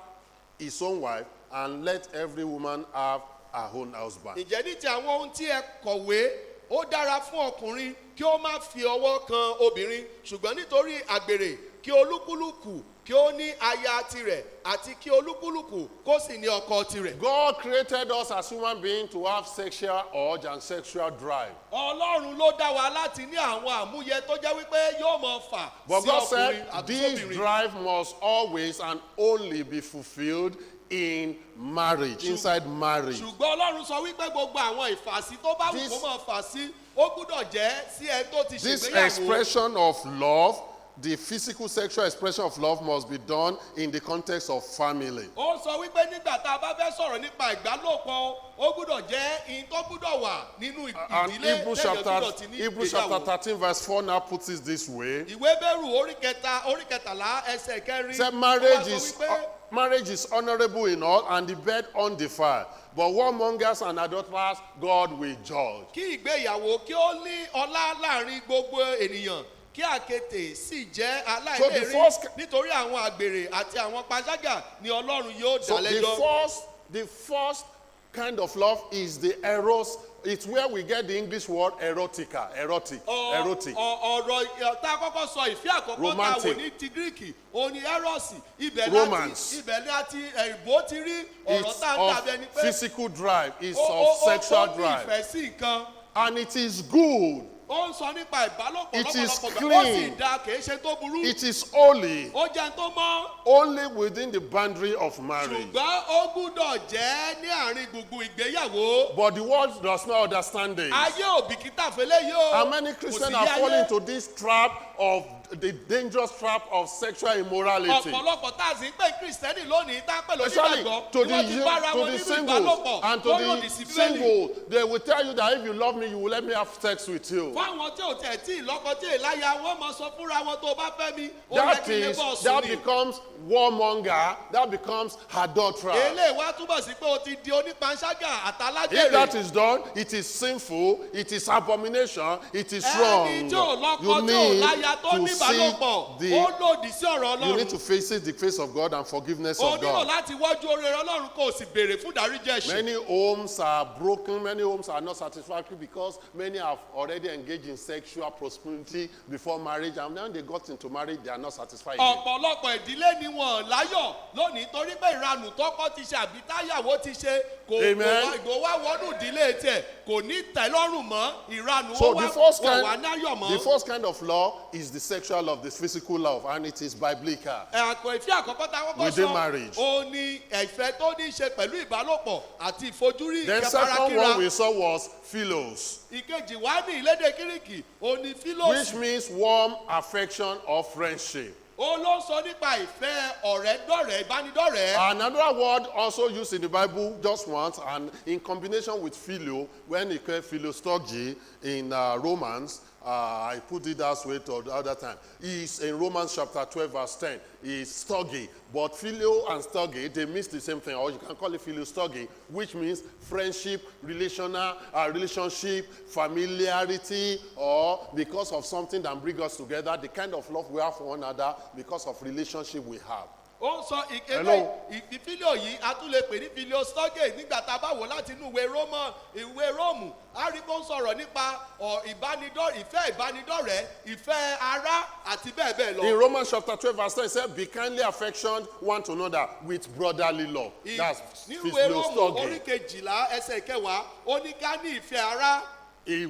S1: his own wife, and let every woman have her own husband."
S3: Ǹjẹ́ ní ti àwọn ohun tí ẹ kọ̀wé, ó dára fún ọkùnrin kí ó má fi ọwọ́ kan obìnrin, ṣùgbọ́n nítorí àgbèrè, kí olúkúlùkù kí ó ní aya tirẹ̀ àti kí olúkúlùkù kó sì ní ọkọ tirẹ̀.
S1: God created us as human beings to have sexual urge and sexual drive.
S3: Ọlọ́run ló dá wa láti ní àwọn àmúyẹ tó jẹ́ wípé yóò mọ fà
S1: But
S3: sí
S1: God
S3: ọkùnrin
S1: said
S3: àti
S1: this
S3: sóbìnrin.
S1: drive must always and only be fulfilled in marriage, inside marriage.
S3: Ṣùgbọ́n Ọlọ́run sọ wípé gbogbo àwọn ìfàsí tó bá wù kó máa fà sí, ó gbúdọ̀ jẹ́ sí ẹni tó ti
S1: This
S3: ṣègbéyàwó.
S1: expression of love, the physical sexual expression of love, must be done in the context of family.
S3: Ó sọ wípé nígbà tá a bá fẹ́ sọ̀rọ̀ nípa ìgbálòpọ̀, ó gbúdọ̀ jẹ́ ihun tó gbúdọ̀ wà nínú
S1: And
S3: ìdílé
S1: Hebrews
S3: lẹ́yìn
S1: chapter,
S3: gbúdọ̀ ti ní
S1: Hebrews chapter
S3: ìgbéyàwó.
S1: 13, verse 4 now puts it this way.
S3: Ìwé Hébérù orí kẹta, orí 13, ẹsẹ̀ kẹrin.
S1: Said
S3: Ó wá
S1: marriage
S3: sọ
S1: is,
S3: wípé,
S1: marriage is honorable in all, and the bed undefiled. But warmongers and adulterers, God will judge.
S3: Kí ìgbéyàwó kí ó ní ọlá láàrin gbogbo ènìyàn, kí àketè sì jẹ́
S1: So the
S3: aláìléèrí, nítorí àwọn àgbèrè àti àwọn panṣágà ni Ọlọ́run yóò dá
S1: So the
S3: lẹ́jọ́.
S1: first kind of love is the eros. It's where we get the English word erotica, erotic, erotic.
S3: Ọ̀rọ̀ tá a kọ́kọ́ sọ, ìfẹ́ àkọ́kọ́ tá a wò
S1: Romantic.
S3: ní ti Gíríkì òun ni eros. Ibẹ̀ láti
S1: Romance.
S3: ibẹ̀ láti ẹ̀bó ti rí ọ̀rọ̀
S1: It's
S3: tá a ń
S1: of
S3: dàbí ẹni pé
S1: physical drive. It's of sexual
S3: ó ní
S1: drive.
S3: ìfẹ́ sí nǹkan.
S1: And it is good.
S3: Ó ń sọ nípa ìbálòpọ̀
S1: It is
S3: lọ́pọ̀lọpọ̀ gbà. Ó sì
S1: clean.
S3: dáa, kì í ṣe tó burú.
S1: It is holy.
S3: Ó jẹ́ tó mọ́.
S1: Only within the boundary of marriage.
S3: Ṣùgbọ́n ó gbúdọ̀ jẹ́ ní àárín gbùngbùn ìgbéyàwó.
S1: But the world does not understand this.
S3: Ayé ò bìkítà fẹ́lẹ́ yìí o.
S1: And many
S3: Kò
S1: Christians
S3: sì
S1: are
S3: yé
S1: falling
S3: ayé.
S1: into this trap of the dangerous trap of sexual immorality.
S3: Ọ̀pọ̀lọpọ̀ tá a sì ń pè Kristẹni lónìí, tá a pè
S1: Especially
S3: lónígbàgbọ́,
S1: to
S3: ni wọ́n ti bára
S1: to
S3: wọn
S1: the
S3: nínú
S1: singles
S3: ìbálòpọ̀
S1: and to
S3: tó lòdì
S1: the
S3: sí Bíbélì.
S1: single, they will tell you that if you love me, you will let me have sex with you.
S3: Fún àwọn tí ò tẹ̀ tí ì lọ́kọ tí ì láya, wọ́n mọ sọ fúnra wọn, tó bá fẹ́ mi, ó yẹ
S1: That
S3: kí n lè
S1: is,
S3: bọ́
S1: that
S3: sùn ni.
S1: becomes warmonger, that becomes adulterer.
S3: Eléyìí wá túbọ̀ sí pé o ti di onípanṣágà
S1: If that
S3: àtàlágbèrè.
S1: is done, it is sinful, it is abomination, it is wrong.
S3: Ẹni tí ò lọ́kọ
S1: You
S3: tí ò
S1: need
S3: láya tó
S1: to
S3: ní
S1: see
S3: ìbálòpọ̀, ó
S1: the,
S3: lòdì sí ọ̀rọ̀
S1: you need to
S3: Ọlọ́run.
S1: face it, the face of God and forgiveness
S3: O
S1: of
S3: nílò
S1: God.
S3: láti wọ́jú oore Ọlọ́run kó o sì béèrè fún ìdáríjì ẹ̀ṣẹ̀.
S1: Many homes are broken, many homes are not satisfactory because many have already engaged in sexual promiscuity before marriage, and when they got into marriage, they are not satisfied again.
S3: Ọ̀pọ̀lọpọ̀ ìdílé ni wọn láyọ̀ lónìí torí pé ìranù tọkọ ti ṣe àbí táyàwó ti ṣe kò kò
S1: Amen.
S3: Kò wá wọnú ìdílé tiẹ̀, kò ní tẹ́lọ́rùn mọ́ ìranù,
S1: So
S3: ó wá
S1: the first
S3: wọ́n wá
S1: kind,
S3: náyọ̀
S1: the
S3: mọ́.
S1: first kind of law is the sexual love, the physical love, and it is biblical.
S3: Ẹ̀kọ́ ìfẹ́ àkọ́kọ́ tá a kọ́kọ́
S1: Within
S3: sọ
S1: marriage.
S3: ó ní ìfẹ́ tó ní í ṣe pẹ̀lú ìbálòpọ̀ àti ìfojúrí
S1: Then second one
S3: ìkẹfarakíra.
S1: we saw was philos,
S3: Ìkejì wá ní ìlédè Kíríkì, ó ní
S1: which
S3: philos.
S1: means warm affection or friendship.
S3: Ó ló ń sọ nípa ìfẹ́ ọ̀rẹ́dọ̀rẹ́, ìbánidọ́rẹ̀ẹ́.
S1: Another word also used in the Bible just once and in combination with philo, when it came philostorgy in Romans, I put it that way to the other time, is in Romans chapter 12 verse 10, is storge. But philo and storge, they mean the same thing, or you can call it philostorge, which means friendship, relational, relationship, familiarity, or because of something that brings us together, the kind of love we have for one another because of relationship we have.
S3: Ó ń sọ ìkéde
S1: Hello.
S3: Ìfílíò yìí, a tún lè pè ní philostorge. Nígbà tá a bá wò láti inú ìwé Rómọ, ìwé Róòmù, a rí kó ń sọ̀rọ̀ nípa ìfẹ́ ìbánidọ́rẹ̀ẹ́, ìfẹ́ ará àti bẹ́ẹ̀ bẹ́ẹ̀ lọ.
S1: In Romans chapter 12, verse 10, it said, "Be kindly affectioned one to another with brotherly love." That's
S3: Ní ìwé Róòmù orí
S1: philostorge.
S3: 12 ẹsẹ̀ 10, ó ní ká ní ìfẹ́ ará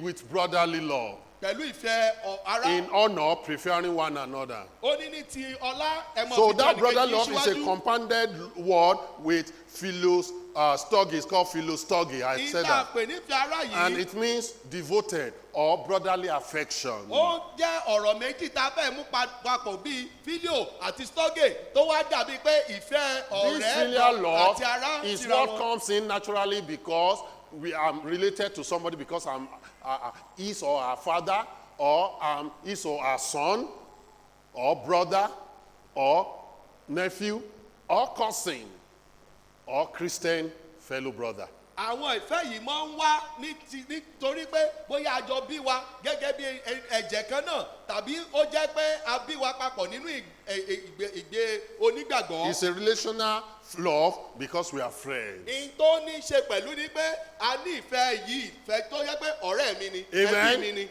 S1: With brotherly love.
S3: pẹ̀lú ìfẹ́ ará.
S1: In honor, preferring one another.
S3: Ó ní ní ti ọlá, ẹ mọ̀
S1: So
S3: fi
S1: that
S3: tẹnìkejì
S1: brotherly love is a
S3: síwájú.
S1: compounded word with philos, storge. It's called philostorge. I said
S3: Ìta
S1: that.
S3: pè ní ìfẹ́ ará
S1: And
S3: yìí,
S1: it means devoted or brotherly affection.
S3: ó jẹ́ ọ̀rọ̀ méjì tá a fẹ́ mú papọ̀ bíi filio àti storge tó wá dàbí pé ìfẹ́
S1: This
S3: ọ̀rẹ́
S1: filial love
S3: àti ará
S1: is
S3: síra
S1: what
S3: wọn.
S1: comes in naturally because we are related to somebody, because I'm his or her father, or I'm his or her son, or brother, or nephew, or cousin, or Christian fellow brother.
S3: Àwọn ìfẹ́ yìí máa ń wá ní ti nítorí pé bóyá a jọ bí wa gẹ́gẹ́ bí ẹ̀jẹ̀ kan náà, tàbí ó jẹ́ pé a bí wa papọ̀ nínú ìgbé onígbàgbọ́.
S1: It's a relational love because we are friends.
S3: In tó ní í ṣe pẹ̀lú ni pé a ní ìfẹ́ yìí, ìfẹ́ tó yẹ pé ọ̀rẹ́ mi ni,
S1: Amen.
S3: ẹbí mi ni.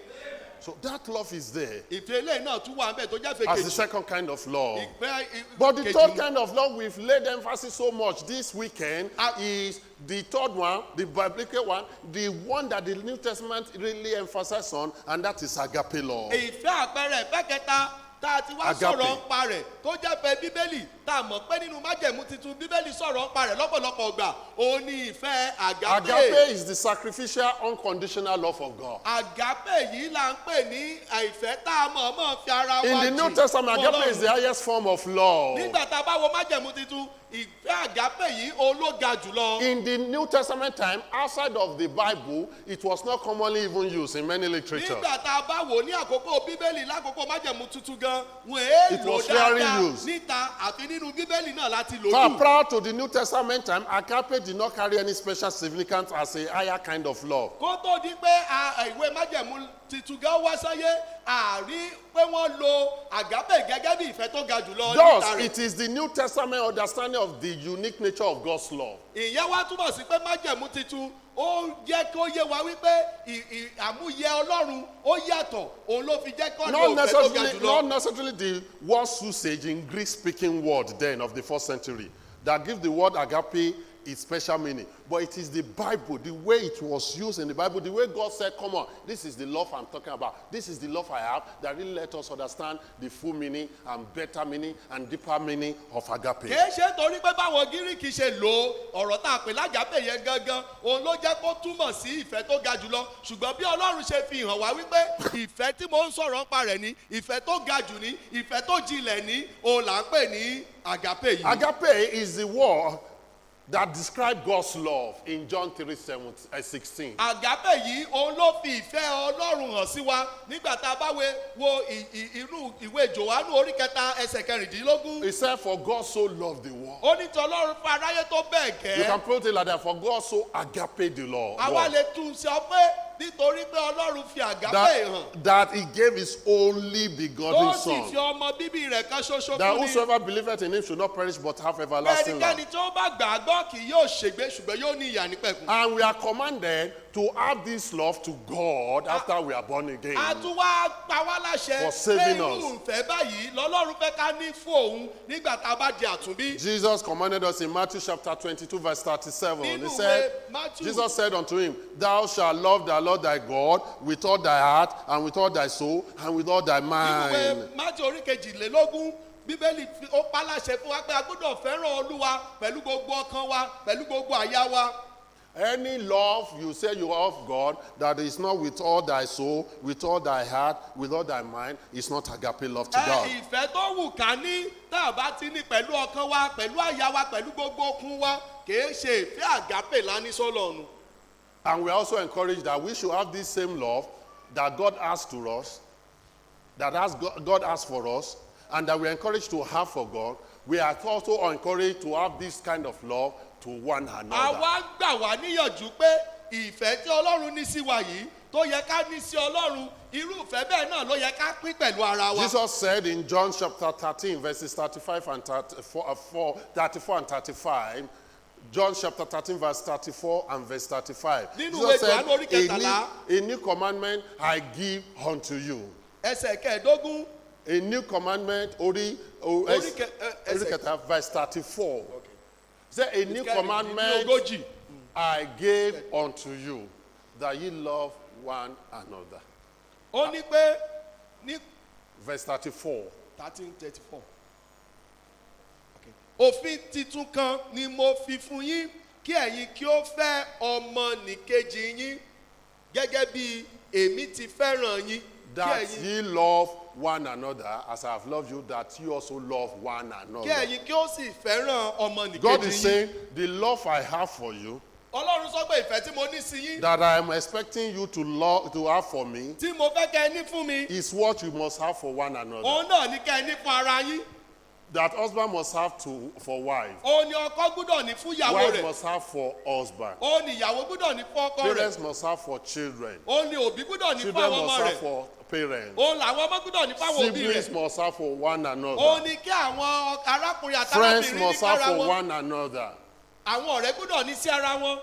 S1: So that love is there
S3: Ìfẹ́ eléyìí náà tún wà níbẹ̀ tó jẹ́
S1: as the
S3: fèkejì.
S1: second kind of love.
S3: Ìfẹ́
S1: But the
S3: kejì
S1: third
S3: ni.
S1: kind of love we've laid emphasis so much this weekend is the third one, the biblical one, the one that the New Testament really emphasizes on, and that is agape love.
S3: Ìfẹ́ àpẹẹrẹ ìfẹ́ kẹta tá a ti wá
S1: Agape.
S3: sọ̀rọ̀ ń pa rẹ̀ tó jẹ́ fẹ́ Bíbélì tá a mọ̀ pé nínú májẹ̀mú titun Bíbélì sọ̀rọ̀ ń pa rẹ̀ lọ́pọ̀lọpọ̀ ọgbà, òun ni ìfẹ́ àgápè.
S1: Agape is the sacrificial, unconditional love of God.
S3: Àgápè yìí là ń pè ní ìfẹ́ tá a mọ̀ mọ̀ fi ara wa
S1: In the
S3: jì
S1: New Testament,
S3: fún
S1: agape is the
S3: Ọlọ́run.
S1: highest form of love.
S3: Nígbà tá a bá wo májẹ̀mú titun, ìfẹ́ àgápè yìí òun ló ga jùlọ.
S1: In the New Testament time, outside of the Bible, it was not commonly even used in many literatures.
S3: Nígbà tá a bá wò ní àkókò Bíbélì, lákòókò májẹ̀mú tuntun gan, wọn èé
S1: It
S3: lò
S1: was rarely
S3: dáadáa
S1: used.
S3: níta, àfi nínú Bíbélì náà láti lò
S1: Far
S3: jù.
S1: prior to the New Testament time, agape did not carry any special significance as a higher kind of love.
S3: Kó tó di pé ìwé májẹ̀mú titun gan wá sáyé, àrí pé wọ́n lo àgápè gẹ́gẹ́ bí ìfẹ́ tó ga jùlọ níta
S1: Thus,
S3: rẹ̀.
S1: it is the New Testament understanding of the unique nature of God's love.
S3: Ìyẹn wá túmọ̀ sí pé májẹ̀mú titun ó jẹ́ kó yé wa wípé àmúyẹ Ọlọ́run ó yàtọ̀, òun ló fi jẹ́ kó lo
S1: Not
S3: ìfẹ́ tó ga
S1: necessarily,
S3: jùlọ.
S1: not necessarily the word usage in Greek speaking word then of the first century that give the word agape its special meaning. But it is the Bible, the way it was used in the Bible, the way God said, come on, this is the love I'm talking about. This is the love I have that really let us understand the full meaning and better meaning and deeper meaning of agape.
S3: Kìí ṣe torí pé báwọn Gíríkì ṣe lò ó, ọ̀rọ̀ tá a pè lágàpè yẹn gangan òun ló jẹ́ kó túmọ̀ sí ìfẹ́ tó ga jùlọ, ṣùgbọ́n bí Ọlọ́run ṣe fi hàn wá wípé ìfẹ́ tí mo ń sọ̀rọ̀ nípa rẹ̀ ní ìfẹ́ tó ga jù ní ìfẹ́ tó jinlẹ̀ ní òun là ń pè ní àgàpè yìí.
S1: Agape is the word that describes God's love in John 3 16.
S3: Àgàpè yìí òun ló fi ìfẹ́ Ọlọ́run hàn sí wa nígbà tá a bá wo inú ìwé Jòhánù orí kẹta ẹsẹ̀ 16.
S1: He said, for God so loved the world.
S3: Ó ní tí Ọlọ́run fún aráyé tó bẹ́ẹ̀
S1: You
S3: gẹ́.
S1: can put it like that. For God so agape the Lord.
S3: Àwa lè tún sọ pé nítorí pé Ọlọ́run fi àgàpè hàn
S1: That he gave his only begotten
S3: tó sì fi
S1: son.
S3: ọmọ bíbí rẹ̀ kan ṣoṣo
S1: That
S3: fún ni.
S1: whosoever believeth in him should not perish but have everlasting
S3: Ẹnikẹ́ni
S1: life.
S3: tí ó bá gbà á gbọ́ kì yóò ṣègbé ṣùgbọ́n yóò ní ìyè àìnípẹ̀kun.
S1: And we are commanded to have this love to God after we are born again.
S3: A tún wá pa wá láṣẹ
S1: For saving
S3: pé irú
S1: us.
S3: ìfẹ́ báyìí lọ́lọ́run fẹ́ ká ní fún òun nígbà tá a bá di àtúnbí.
S1: Jesus commanded us in Matthew chapter 22, verse 37. He
S3: Nínú
S1: said,
S3: ìwé Matthew.
S1: Jesus said unto him, Thou shalt love thy Lord thy God with all thy heart and with all thy soul and with all thy
S3: Nínú
S1: mind.
S3: ìwé Matthew orí 22, Bíbélì ó pa láṣẹ fún wa pé a gbọ́dọ̀ fẹ́ràn Olúwa pẹ̀lú gbogbo ọkàn wa pẹ̀lú gbogbo àyà wa.
S1: Any love you say you have God that is not with all thy soul, with all thy heart, with all thy mind, is not agape love to
S3: Ẹ
S1: God.
S3: ìfẹ́ tó wù ká ní tá a bá ti ní pẹ̀lú ọkàn wa pẹ̀lú àyà wa pẹ̀lú gbogbo okun wa kìí ṣe ìfẹ́ àgápè lání sọ́lọ́run.
S1: And we also encourage that we should have this same love that God has to us, that has God has for us, and that we are encouraged to have for God. We are also encouraged to have this kind of love to one another.
S3: Àwa ń gbà wá níyànjú pé ìfẹ́ tí Ọlọ́run ní sí wa yìí tó yẹ ká ní sí Ọlọ́run, irú ìfẹ́ bẹ́ẹ̀ náà ló yẹ ká pín pẹ̀lú ara wa.
S1: Jesus said in John chapter 13, verses 35 and 34 and 35, John chapter 13, verse 34 and verse 35.
S3: Nínú
S1: Jesus
S3: ìwé
S1: said,
S3: Jòhánù orí kẹtàlá.
S1: a new commandment I give unto you.
S3: Ẹsẹ̀ 15.
S1: A new commandment, orí, o,
S3: Orí
S1: orí
S3: ẹsẹ̀-
S1: kẹta, verse 34. Say, a new commandment
S3: 40.
S1: I gave unto you, that ye love one another.
S3: Ó ní pé ní
S1: Verse 34.
S3: 13:34. Òfin titun kan ni mo fi fún yín kí ẹ̀yin kí ó fẹ́ ọmọnìkejì yín gẹ́gẹ́ bí èmi ti fẹ́ràn yín. Kí
S1: That
S3: ẹ̀yin
S1: ye love one another as I have loved you, that you also love one
S3: kí
S1: another.
S3: ẹ̀yin kí ó sì fẹ́ràn
S1: God
S3: ọmọnìkejì
S1: is
S3: yín.
S1: saying, the love I have for you,
S3: Ọlọ́run sọ pé ìfẹ́ tí mo ní sí yín
S1: that I am expecting you to love, to have for me,
S3: tí mo fẹ́ kẹ́ ẹ ní fún mi
S1: is what you must have for one another.
S3: òun náà ní kẹ́ ẹ ní fún ara yín.
S1: That husband must have to for wife,
S3: Òun ni ọkọ gbúdọ̀ ní fún ìyàwó
S1: wife
S3: rẹ̀.
S1: must have for husband,
S3: Òun ni ìyàwó gbúdọ̀ ní fún ọkọ rẹ̀.
S1: parents must have for children,
S3: Òun ni òbí gbúdọ̀ ní fún
S1: children
S3: àwọn ọmọ
S1: must have
S3: rẹ̀.
S1: for parents,
S3: Òun làwọn ọmọ gbúdọ̀ ní fún àwọn òbí
S1: siblings
S3: rẹ̀.
S1: must have for one
S3: Òun
S1: another,
S3: ni kí àwọn arákùnrin
S1: friends
S3: àtàrábìnrin ní
S1: must have
S3: kára
S1: for
S3: wọn.
S1: one another.
S3: Àwọn ọ̀rẹ́ gbúdọ̀ ní sí ara wọn.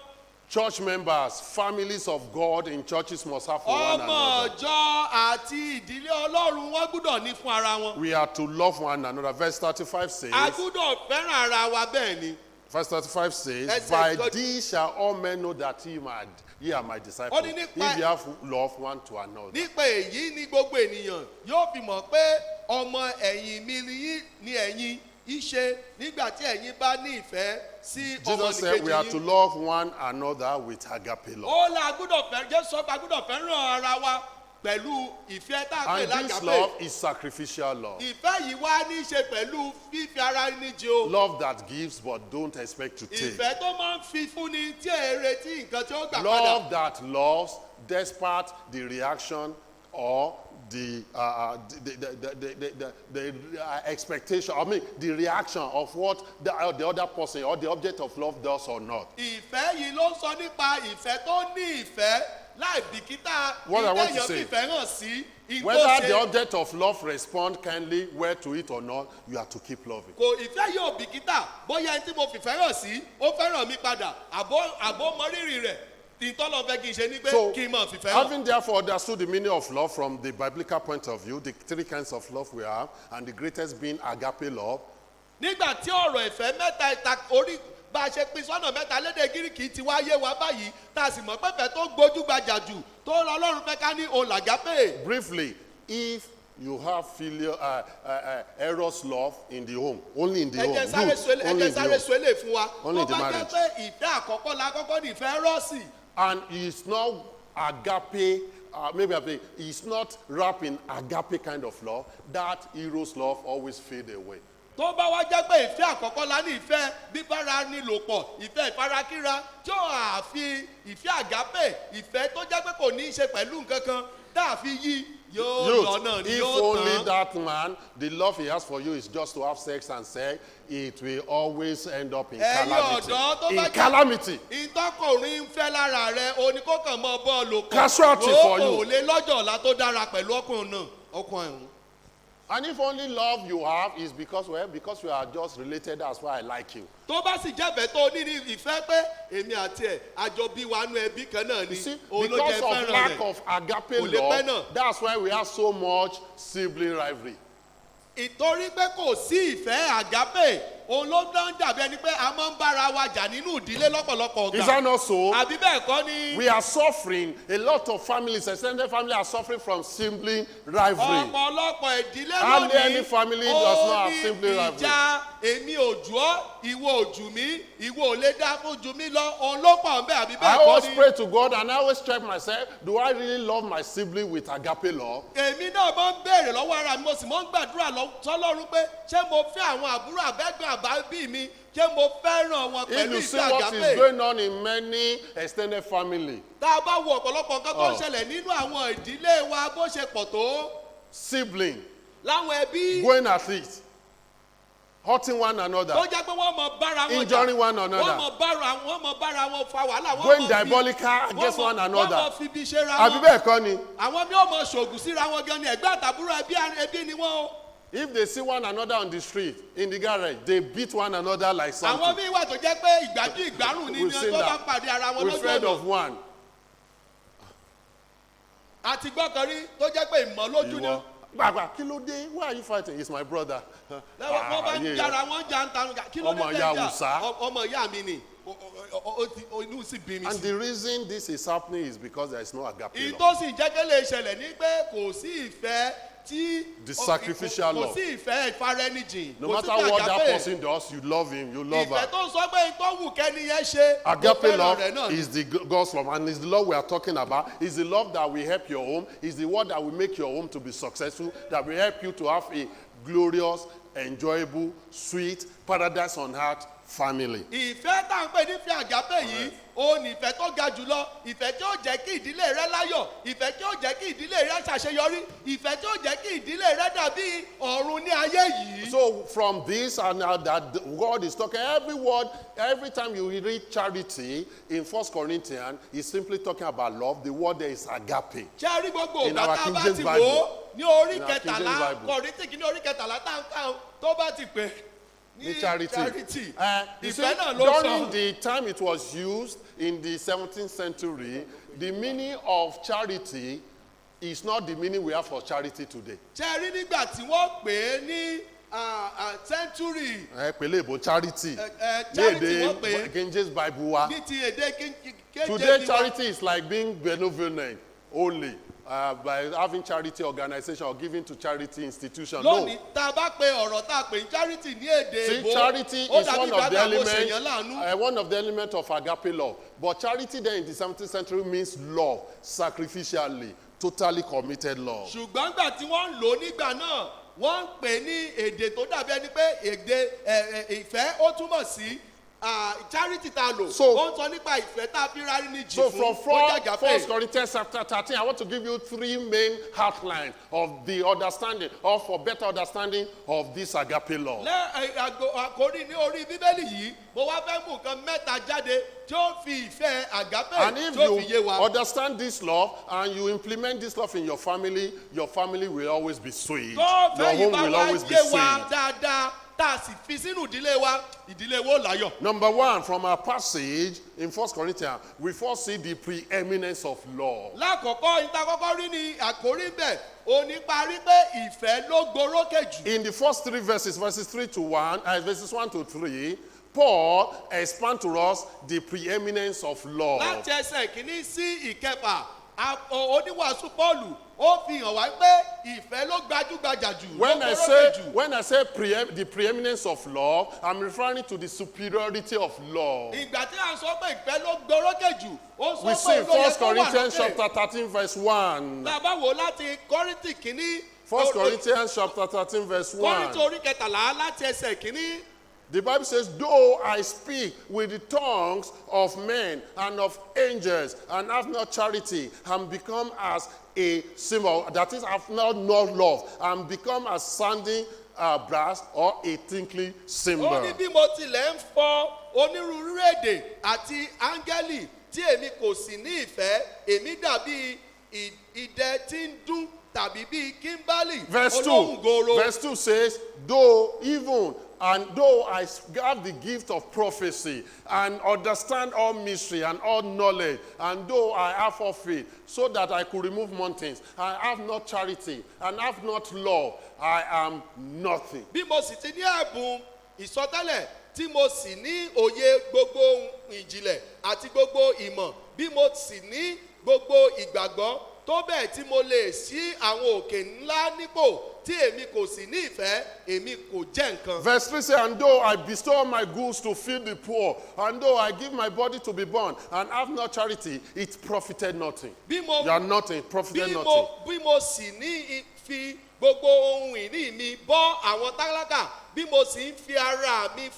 S1: Church members, families of God in churches must have for one
S3: Ọmọ
S1: another.
S3: ọjọ́ àti ìdílé Ọlọ́run wọ́n gbúdọ̀ ní fún ara wọn.
S1: We are to love one another. Verse 35
S3: A
S1: says,
S3: gbúdọ̀ fẹ́ràn ara wa bẹ́ẹ̀ ni.
S1: Verse 35 says,
S3: Ẹsẹ̀
S1: by
S3: ìtọ́jú-
S1: these shall all men know that ye are my disciples,
S3: Ó ní
S1: if
S3: nípa-
S1: ye have love one to another.
S3: Nípa èyí ni gbogbo ènìyàn yóò fi mọ̀ pé ọmọ ẹ̀yìn mi ni yín ni ẹ̀yin í ṣe nígbà tí ẹ̀yin bá ní ìfẹ́ sí
S1: Jesus said we
S3: ọmọnìkejì
S1: are to
S3: yín.
S1: love one another with agape love.
S3: Ó la gbúdọ̀ fẹ́ Jésù sọ pé a gbúdọ̀ fẹ́ràn ara wa pẹ̀lú ìfẹ́ tá a pè
S1: And this
S3: lágàpè.
S1: love is sacrificial love.
S3: Ìfẹ́ yìí wá ní í ṣe pẹ̀lú fífi ara ẹni jì o.
S1: Love that gives but don't expect to take.
S3: Ìfẹ́ tó máa ń fi fúnni tí ẹ retí nǹkan tí ó gbà padà.
S1: Love that loves despite the reaction or the expectation, I mean, the reaction of what the other person or the object of love does or not.
S3: Ìfẹ́ yìí ló ń sọ nípa ìfẹ́ tó ní ìfẹ́ láì bìkítà
S1: What I want to
S3: ìtẹ̀yàn
S1: say,
S3: fìfẹ́ hàn sí ìgbó
S1: whether the
S3: ṣe.
S1: object of love respond kindly, well to it or not, you are to keep loving.
S3: Kò ìfẹ́ yóò bìkítà bóyá ẹni tí mo fìfẹ́ hàn sí ó fẹ́ràn mi padà àbó mọ rírì rẹ̀ tí tọ́lọ̀ fẹ́ kí n ṣe ni pé
S1: So,
S3: kí n mọ̀ fìfẹ́ hàn.
S1: having therefore understood the meaning of love from the biblical point of view, the three kinds of love we have, and the greatest being agape love.
S3: Nígbà tí ọ̀rọ̀ ìfẹ́ mẹ́ta ìta orí Bá a ṣe pín sọ́nà mẹ́ta lédè Gíríkì ti wá yé wa báyìí, tá a sì mọ̀ pé ìfẹ́ tó gbójúgbajà jù tó Ọlọ́run fẹ́ ká ní òun l'àgápè.
S1: Briefly, if you have filial, eros love in the home, only in the
S3: Ẹ
S1: home,
S3: jẹ́ sáré
S1: youth,
S3: sọ ẹ
S1: only
S3: jẹ́
S1: in the
S3: sáré
S1: home,
S3: sọ eléyìí fún wa.
S1: Only
S3: Tó
S1: in the
S3: bá jẹ́
S1: marriage.
S3: pé ìfẹ́ àkọ́kọ́ la kọ́kọ́ ní, ìfẹ́ rọ́ọ̀sì,
S1: And it's not agape, maybe I it's not wrapped in agape kind of love, that eros love always fade away.
S3: Tó bá wá jẹ́ pé ìfẹ́ àkọ́kọ́ la ní, ìfẹ́ bíbára ni lò pọ̀, ìfẹ́ ìfarakínra tí ó àfi ìfẹ́ àgápè, ìfẹ́ tó jẹ́ pé kò ní í ṣe pẹ̀lú nǹkan kan tá a fi yí, yóò
S1: Youth,
S3: lọ náà ni,
S1: if
S3: yóò
S1: only
S3: tán.
S1: that man, the love he has for you is just to have sex and sex, it will always end up in
S3: Ẹ̀yin
S1: calamity.
S3: ọ̀dọ́, tó
S1: In
S3: bá jẹ́
S1: calamity.
S3: ìtọ́kùnrin ń fẹ́ lára rẹ oníkókàn mọ́ bọ́ọ̀lù kan,
S1: Casualty for you.
S3: kò lè lọ́jọ́ ọ̀la tó dára pẹ̀lú ọkùnrin náà, ọkùnrin ọ̀hún.
S1: And if only love you have is because, well, because we are just related, that's why I like you.
S3: Tó bá sì jẹ́fẹ̀ẹ́ tó ní ní ìfẹ́ pé èmi àti ẹ̀ àjọ bí wa nú ẹbí kan náà ni,
S1: You see,
S3: òun ló jẹ́
S1: because of
S3: fẹ́ràn
S1: lack
S3: rẹ̀.
S1: of agape
S3: Kò lè pẹ́
S1: love,
S3: náà.
S1: that's why we have so much sibling rivalry.
S3: Ìtorí pé kò sí ìfẹ́ àgápè, òun ló dán dàbí ẹni pé a máa ń bára wa jà nínú ìdílé lọ́pọ̀lọpọ̀
S1: Is
S3: ọgbà.
S1: that not so?
S3: Àbí bẹ́ẹ̀ kọ́ ni?
S1: We are suffering. A lot of families, extended family, are suffering from sibling rivalry.
S3: Ọ̀pọ̀lọpọ̀ ìdílé
S1: Hardly
S3: lónìí
S1: any family does not
S3: ó
S1: have
S3: ní
S1: sibling rivalry.
S3: ìjà èmi ò jù ọ́, ìwọ ò jù mí, ìwọ ò lè dá fún jù mí lọ, òun ló pọ̀ ń bẹ́ẹ̀, àbí
S1: I
S3: bẹ́ẹ̀ kọ́
S1: always
S3: ni?
S1: pray to God and I always check myself, do I really love my sibling with agape love?
S3: Èmi náà máa ń béèrè lọ́wọ́ ara mi, mo sì máa ń gbàdúrà sọ́lọ́run pé ṣé mo fẹ́ àwọn àbúrò àbẹ́gbọ̀n àbábí mi, ṣé mo fẹ́ràn wọn
S1: If
S3: pẹ̀lú
S1: you see
S3: ìfẹ́
S1: what
S3: àgápè?
S1: is going on in many extended family,
S3: Tá a bá wo ọ̀pọ̀lọpọ̀ nǹkan tó ń
S1: Oh.
S3: ṣẹlẹ̀ nínú àwọn ìdílé wa bó ṣe pọ̀ tó,
S1: sibling
S3: láwọn ẹbí
S1: going at it, hurting one another,
S3: tó jẹ́ pé wọ́n mọ bára wọn jà,
S1: injuring one another,
S3: wọ́n mọ bára wọn fa wàhálà, wọ́n
S1: going
S3: mọ fi
S1: diabolical
S3: wọ́n
S1: against one
S3: wọ́n
S1: another.
S3: mọ fi ibi ṣe ra
S1: Àbí
S3: wọn.
S1: bẹ́ẹ̀ kọ́ ni?
S3: Àwọn mi ò mọ ṣògùn síra wọn gan ni, ẹ̀gbọ́n àtàbúrò, ẹbí ni wọ́n o.
S1: If they see one another on the street, in the garage, they beat one another like
S3: Àwọn
S1: something.
S3: míì wà tó jẹ́ pé ìgbájú ìgbárùn ni
S1: We've
S3: ni
S1: seen
S3: tó bá
S1: that.
S3: pàdé ara wọn
S1: We've
S3: lójú
S1: heard
S3: ọ̀nà.
S1: of one.
S3: Àti gbọ́kàn rí tó jẹ́ pé ìmọ̀ lójú ni.
S1: Ìwọ. Gbàgbà, kí ló dé? Why are you fighting? He's my brother.
S3: Lẹ́wọ̀n wọ́n bá
S1: Ah,
S3: ń
S1: yeah.
S3: jára wọ́n já ń tanu, kí ló dé
S1: Ọmọ
S3: tẹ́
S1: ìyá
S3: ń jà?
S1: Hausa.
S3: Ọmọ ìyá mi ni. Inú sì bí mi
S1: And
S3: sí.
S1: the reason this is happening is because there is no agape
S3: Ìyí
S1: love.
S3: tó sì jẹ́ kí lè ṣẹlẹ̀ ní pé kò sí ìfẹ́ tí
S1: The sacrificial
S3: kò
S1: love.
S3: sí ìfẹ́ ìfaraẹnijìn,
S1: No
S3: kò sí
S1: matter
S3: ìfẹ́
S1: what that
S3: àgápè.
S1: person does, you love him, you love
S3: Ìfẹ́
S1: her.
S3: tó ń sọ pé tó wù kẹ́ni yẹn ṣe, mo
S1: Agape
S3: fẹ́ràn
S1: love
S3: rẹ̀ náà ni.
S1: is the God's love, and it's the love we are talking about. It's the love that will help your home. It's the one that will make your home to be successful, that will help you to have a glorious, enjoyable, sweet, paradise on earth family.
S3: Ìfẹ́ tá à ń pè ní ìfẹ́ àgápè yìí, òun ní ìfẹ́ tó ga jùlọ, ìfẹ́ tí ó jẹ́ kí ìdílé rẹ láyọ̀, ìfẹ́ tí ó jẹ́ kí ìdílé rẹ ṣàṣeyọrí, ìfẹ́ tí ó jẹ́ kí ìdílé rẹ dàbí ọ̀run ní ayé yìí.
S1: So from this and now that God is talking, every word, every time you read charity in First Corinthians, he's simply talking about love. The word there is agape.
S3: Ṣé ẹ rí gbogbo
S1: In
S3: ìgbà
S1: our
S3: tá a
S1: King
S3: bá
S1: James
S3: ti
S1: Bible.
S3: wò ó ní orí
S1: In our King James
S3: 13,
S1: Bible.
S3: Kọ̀ríńtì kìíní orí 13 tá à ń kà ó, tó bá ti pè
S1: Ní
S3: ní
S1: charity.
S3: Charity,
S1: You see,
S3: ìfẹ́ náà ló sọ.
S1: during the time it was used in the 17th century, the meaning of charity is not the meaning we have for charity today.
S3: Ṣé ẹ rí nígbà tí wọ́n pè é ní century
S1: Ẹ pèlè ìbò charity.
S3: Ẹ
S1: Ní
S3: charity wọ́n pè é
S1: èdè King James Bible wa.
S3: ní ti èdè KJV
S1: Today,
S3: wa.
S1: charity is like being benevolent only by having charity organization or giving to charity institution. No.
S3: Lónìí, tá a bá pe ọ̀rọ̀ tá a pè ní charity ní èdè
S1: See,
S3: èbó,
S1: charity
S3: ó
S1: is
S3: dàbí
S1: one of
S3: ìgbà
S1: the
S3: tá a kò
S1: elements,
S3: ṣèyàn láàánú.
S1: one of the elements of agape love. But charity then in the 17th century means love, sacrificially, totally committed love.
S3: Ṣùgbọ́n gbà tí wọ́n ń lò ó nígbà náà, wọ́n ń pè ní èdè tó dàbí ẹni pé èdè ìfẹ́, ó túmọ̀ sí charity tá a lò, ó ń sọ nípa ìfẹ́ tá a fi rárí ní jì
S1: So
S3: fún
S1: from
S3: ó jàjà
S1: First
S3: pé
S1: Corinthians chapter 13, I want to give you three main outlines of the understanding, or for better understanding of this agape love.
S3: Lẹ́ àkórí ní orí Bíbélì yìí, mo wá fẹ́ mú nǹkan mẹ́ta jáde tí ó fi ìfẹ́ àgápè
S1: And if
S3: tí ó fi yé
S1: you
S3: wa.
S1: understand this love and you implement this love in your family will always be sweet.
S3: Tó
S1: Your
S3: fẹ́ yìí
S1: home
S3: bá
S1: will
S3: wá
S1: always be
S3: yé wa
S1: sweet.
S3: dáadáa, tá a sì fi sínú ìdílé wa, ìdílé wo láyọ̀.
S1: Number one, from our passage in First Corinthians, we first see the preeminence of love.
S3: Lákọ̀ọ́kọ́, ìta kọ́kọ́ rí ni àkórí bẹ̀ òní parí pé ìfẹ́ ló gborókè jù.
S1: In the first three verses, verses 3 to 1, verses 1 to 3, Paul explained to us the preeminence of love.
S3: Láti ẹsẹ̀ kìíní sí ìkẹfà, oníwàásù Pọ́ọ̀lù ó fi hàn wá pé ìfẹ́ ló gbajúgbajà jù, ló
S1: When I
S3: gbórókè
S1: say,
S3: jù.
S1: when I say the preeminence of love, I'm referring to the superiority of love.
S3: Ìgbà tí à ń sọ pé ìfẹ́ ló gbórókè jù, ó sọ
S1: We
S3: pé
S1: see in
S3: ló yẹ
S1: 1
S3: kó wà
S1: Corinthians
S3: lókè.
S1: chapter 13, verse 1.
S3: Tá a bá wò ó láti Kọ́ríńtì kìíní,
S1: 1 Corinthians chapter 13, verse
S3: Kọ́ríńtì
S1: 1.
S3: orí 13 láti ẹsẹ̀ kìíní.
S1: The Bible says, "Though I speak with the tongues of men and of angels and have not charity, and become as a cymbal," that is, have not no love, and become as sounding brass or a tinkling
S3: Ó
S1: cymbal.
S3: ní bí mo tilẹ̀ ń fọ onírúurú èdè àti áńgẹ́lì tí èmi kò sì ní ìfẹ́, èmi dàbí idẹ tí ń dún tàbí bíi kíńbálì
S1: Verse 2,
S3: olóhùn gooro.
S1: verse 2 says, "Though even and though I have the gift of prophecy and understand all mystery and all knowledge, and though I have all faith, so that I could remove mountains, I have not charity and have not love, I am nothing."
S3: Bí mo sì ti ní ẹ̀bùn ìsọtẹ́lẹ̀ tí mo sì ní òye gbogbo ohun ìjìnlẹ̀ àti gbogbo ìmọ̀, bí mo sì ní gbogbo ìgbàgbọ́ tó bẹ́ẹ̀ tí mo lè ṣí àwọn òkè ńlá nípò, tí èmi kò sì ní ìfẹ́, èmi kò jẹ́ nǹkan.
S1: Verse 3 says, "And though I bestow my goods to feed the poor, and though I give my body to be burned, and have not charity, it profited nothing."
S3: Bí mo
S1: You are nothing, profited
S3: bí
S1: nothing.
S3: mo bí mo sì ní fi gbogbo ohun ìní mi bọ́ àwọn tálákà, bí mo sì ń fi ara mi